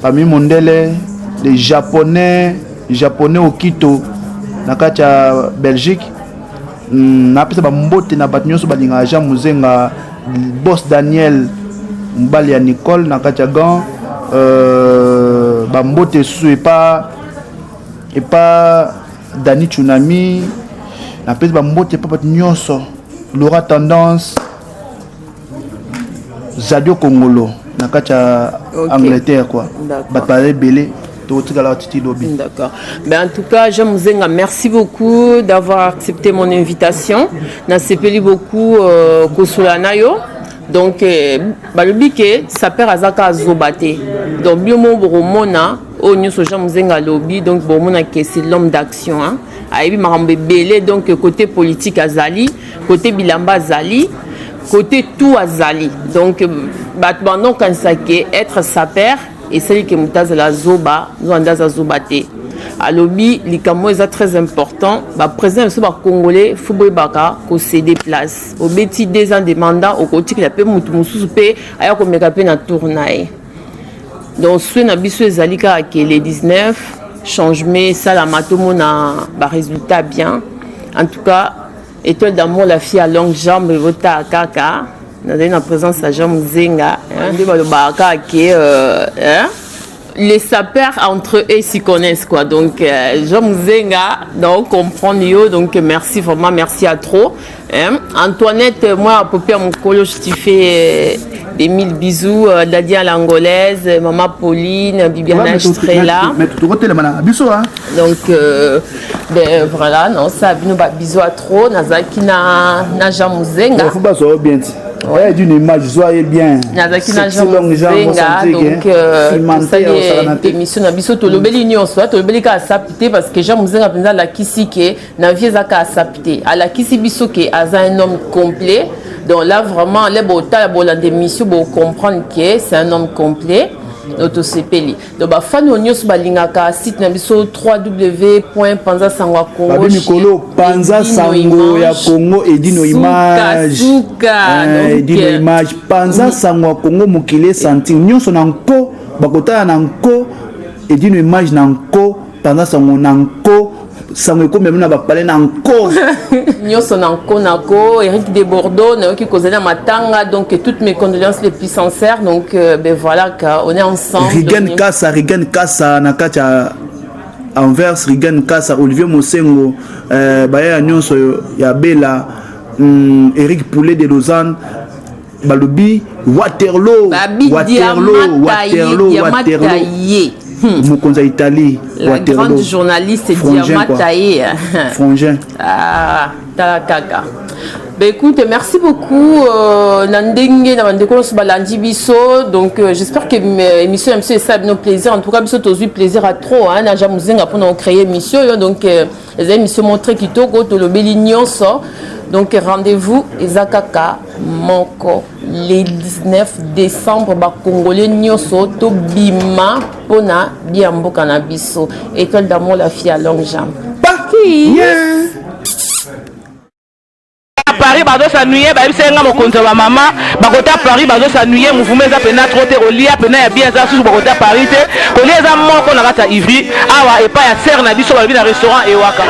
bami mondele, les Japonais, Japonais okito na kati ya Belgique. Napesa bambote na bato nyonso balingaka Jean Muzenga, boss Daniel, mobali ya Nicole na kati ya Gand. Bambote lisusu epa Dani Tsunami. Napesi bambote epa bato nyonso, Laura Tendance, Zadio Kongolo na kati ya Angleterre quoi. Bato baza ebele, tokotikala titi lobi. D'accord. Ben, en tout cas, Jean Muzenga, merci beaucoup d'avoir accepté mon invitation. Nasepeli beaucoup kosola na yo. Donc, balobi ke sapeur azaka azoba te. Donc, bino mo bokomona oyo nyonso Jean Muzenga alobi, donc bomona ke c'est l'homme d'action, hein. Ayebi makambo ebele, donc côté politique azali, côté bilamba azali, côté tout azali. Donc bato bandokanisa ke être sapeur esali ke moto azala zoba, nzoka nde aza zoba te. Alobi likambo eza très important, baprésident biso bacongolais, fo boyebaka kocéder place. Obeti 2 ans de mandat, okotikela mpe motu mosusu mpe aya komeka mpe na tour na ye. Donc souhait na biso ezali kaka ke le 19 changement esalama, tomona barésultat bien. En tout cas, Étoile d'amour, la fille à longue jambe, evotaka kaka nazali na présence ya Jean Muzenga. Nde balobaka kaka ke hein? Les sapeurs entre eux s'y connaissent quoi. Donc Jean Muzenga, donc comprendre yo. Donc merci vraiment, merci à trop, hein? Antoinette, moi à Popia Mokolo, je t'ai fait Des mille bisous euh, Dadia l'angolaise, maman Pauline, Bibiana Estrella. Hein. Donc euh, ben voilà, non ça bino ba bisous à trop nazaki na na Jean Muzenga. Faut pas bien. Ouais, d'une image, soyez bien. Nazaki na Jean Muzenga donc euh, émission na biso tolobeli nyonso, tolobeli ka sapité parce que Jean Muzenga penza lakisi ke na vie ezaka asapte alakisi biso ke aza un homme complet. Donc là vraiment le botala bolanda émission bo comprendre que c'est un homme complet. Donc tosepeli, donc bafani oyo nyonso balingaka site na biso www panza sango ya Congo. Babi mikolo panza sango ya Congo edino image. Suka. Edino image, panza sango ya Congo, mokili esanti nyonso na nko, bakotala na nko edino image na nko, panza sango na nko, sango ekomi na bapale na nko. Nyonso na nko na ko. Eric de Bordeaux, nayoki kozali na matanga, donc toutes mes condoléances les plus sincères. Donc ben voilà, on est ensemble. Rigen Kasa, Rigen Kasa na kati ya Anvers, Rigen Kasa, Olivier Mosengo, baya nyonso ya Bela, Eric Poulet de Lausanne, balobi Waterloo, Waterloo, Waterloo, Waterloo, mokonzi ya Italie. La grande journaliste Diama Taye. Frangin. Ah, tala kaka. Ben écoute, merci beaucoup euh, na ndenge na bandeko nyonso balandi biso. Donc j'espère que émission ya biso esala bino plaisir. En tout cas biso tozwi plaisir à trop, hein, na Jean Muzenga mpona kocréer émission oyo. Donc eza émission moko très kitoko, tolobeli nyonso. Donc rendez-vous eza kaka moko, le 19 décembre. Bacongolais nyonso tobima mpona bia mboka na biso. Étoile d'amour, la fille à longue jambe. Yeah. Paris bazosanuye, bayebisa nga mokonzi ya bamama bakota Paris bazosanuye. Mouvement eza pena trop te, kolia pena ya bien eza susu. Bakota Paris te, kolia eza moko na kati ya Ivry awa epai ya sere na biso, balobi na restaurant Ewaka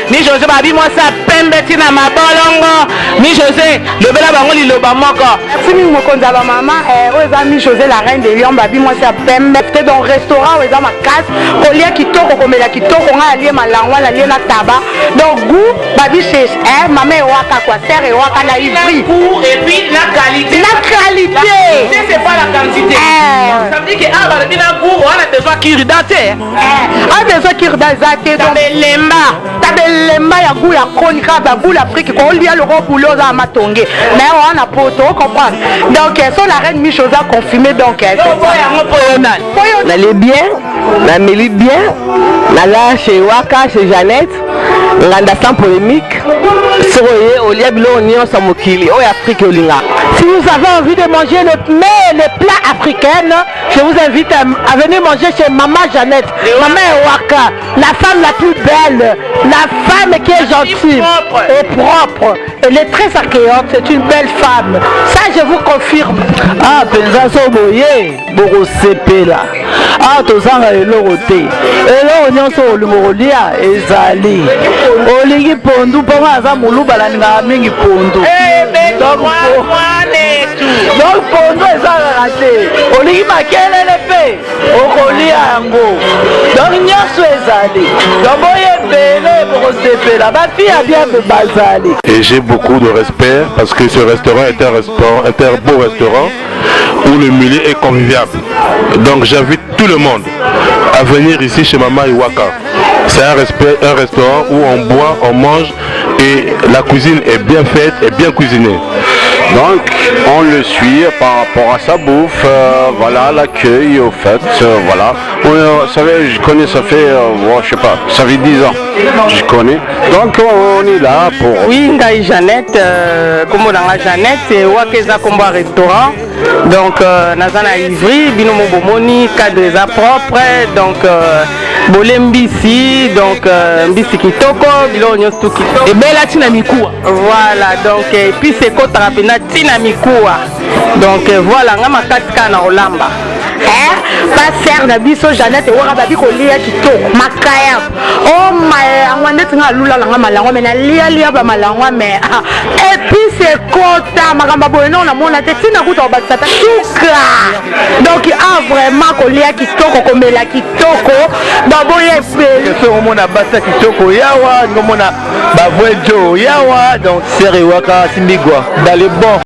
Mi José. Babi mwasi ya pembe ntina mabolongo. Mi José, lobela bango liloba moko. Merci mingi, mokonzi ya bamama. Oyo eza Mi José, la reine de Lion. Babi mwasi ya pembe te. Donc restaurant oyo eza makasi, kolia kitoko, komela kitoko. Ngai alie malangwa, nalie na taba, donc goût. Babi chez mama Ewaka quoi, sœur Ewaka na Ivry. Et puis la qualité. La qualité. C'est pas la quantité. Ça veut dire que ah, balobi na goût wana, besoin kirida te. A besoin kirida eza te. Tabelemba. Tabelemba ya goût ya koni kaka bagoût l'Afrique, kolia loko bule oza ya matonge mais wana poto ocomprendre. Donc so la reine Miche oza confirmé, donc yango mpo yo nani? Nali bien, nameli bien, nala chez Waka, chez Jeannette Nganda, sans polémique. Soki oye, olia biloko nyonso ya mokili oyo Afrique olinga. Si vous avez envie de manger le mets, les plats africains, je vous invite à venir manger chez Maman Jeannette, Maman Ewaka, la femme la plus belle, la femme qui est gentille et propre. Elle est très accueillante, c'est une belle femme. Ça, je vous confirme. Ah, mpenza so boye bokosepela. Ah, tozanga eloko te, eloko nyonso olingo kolia ezali. Olingi pondu, mpongo aza moluba, nalingaka mingi pondu, donc pondu ezalaka te. Olingi makelele mpe okolia yango, donc nyonso ezali. Donc boye ebele, bokosepela, bafille ya bien mpe bazali. Et j'ai beaucoup de respect parce que ce restaurant est un beau restaurant où le milieu est convivial. Donc j'invite tout le monde à venir ici chez Mama Iwaka. C'est un, respect, un restaurant où on boit, on mange et la cuisine est bien faite et bien cuisinée. Donc on le suit par rapport à sa bouffe, voilà, l'accueil au fait, voilà. Vous savez, je connais, ça fait, bon, je sais pas, ça fait 10 ans, je connais. Donc on est là pour. Oui, ngai Jeannette, kombo na nga Jeannette Waka, eza kombo ya restaurant. Donc naza na Ivry. Bino mo bomoni cadre eza propre, donc bole mbisi, donc mbisi kitoko, biloko nyonso tu kitoko. Ebela ntina mikuwa. Voilà, donc épice ekotaka mpenza ntina mikuwa. Donc voilà, nga makasi kaka na kolamba. Pasteur na biso Jeannette Ewaka, babi kolia kitoko, makaya o malangwa ndeti nga alula nanga malangwa me nalialia bamalangwa me épice ekota. Makambo boye no namona te, ntina kuta kobakisa ta suka. Donc ah, vraiment kolia kitoko, komela kitoko, donc boye ebele. Soki omona basi ya kitoko yawa, ngomona bavrai jo yawa, donc sere Ewaka simbigwa dans le bon.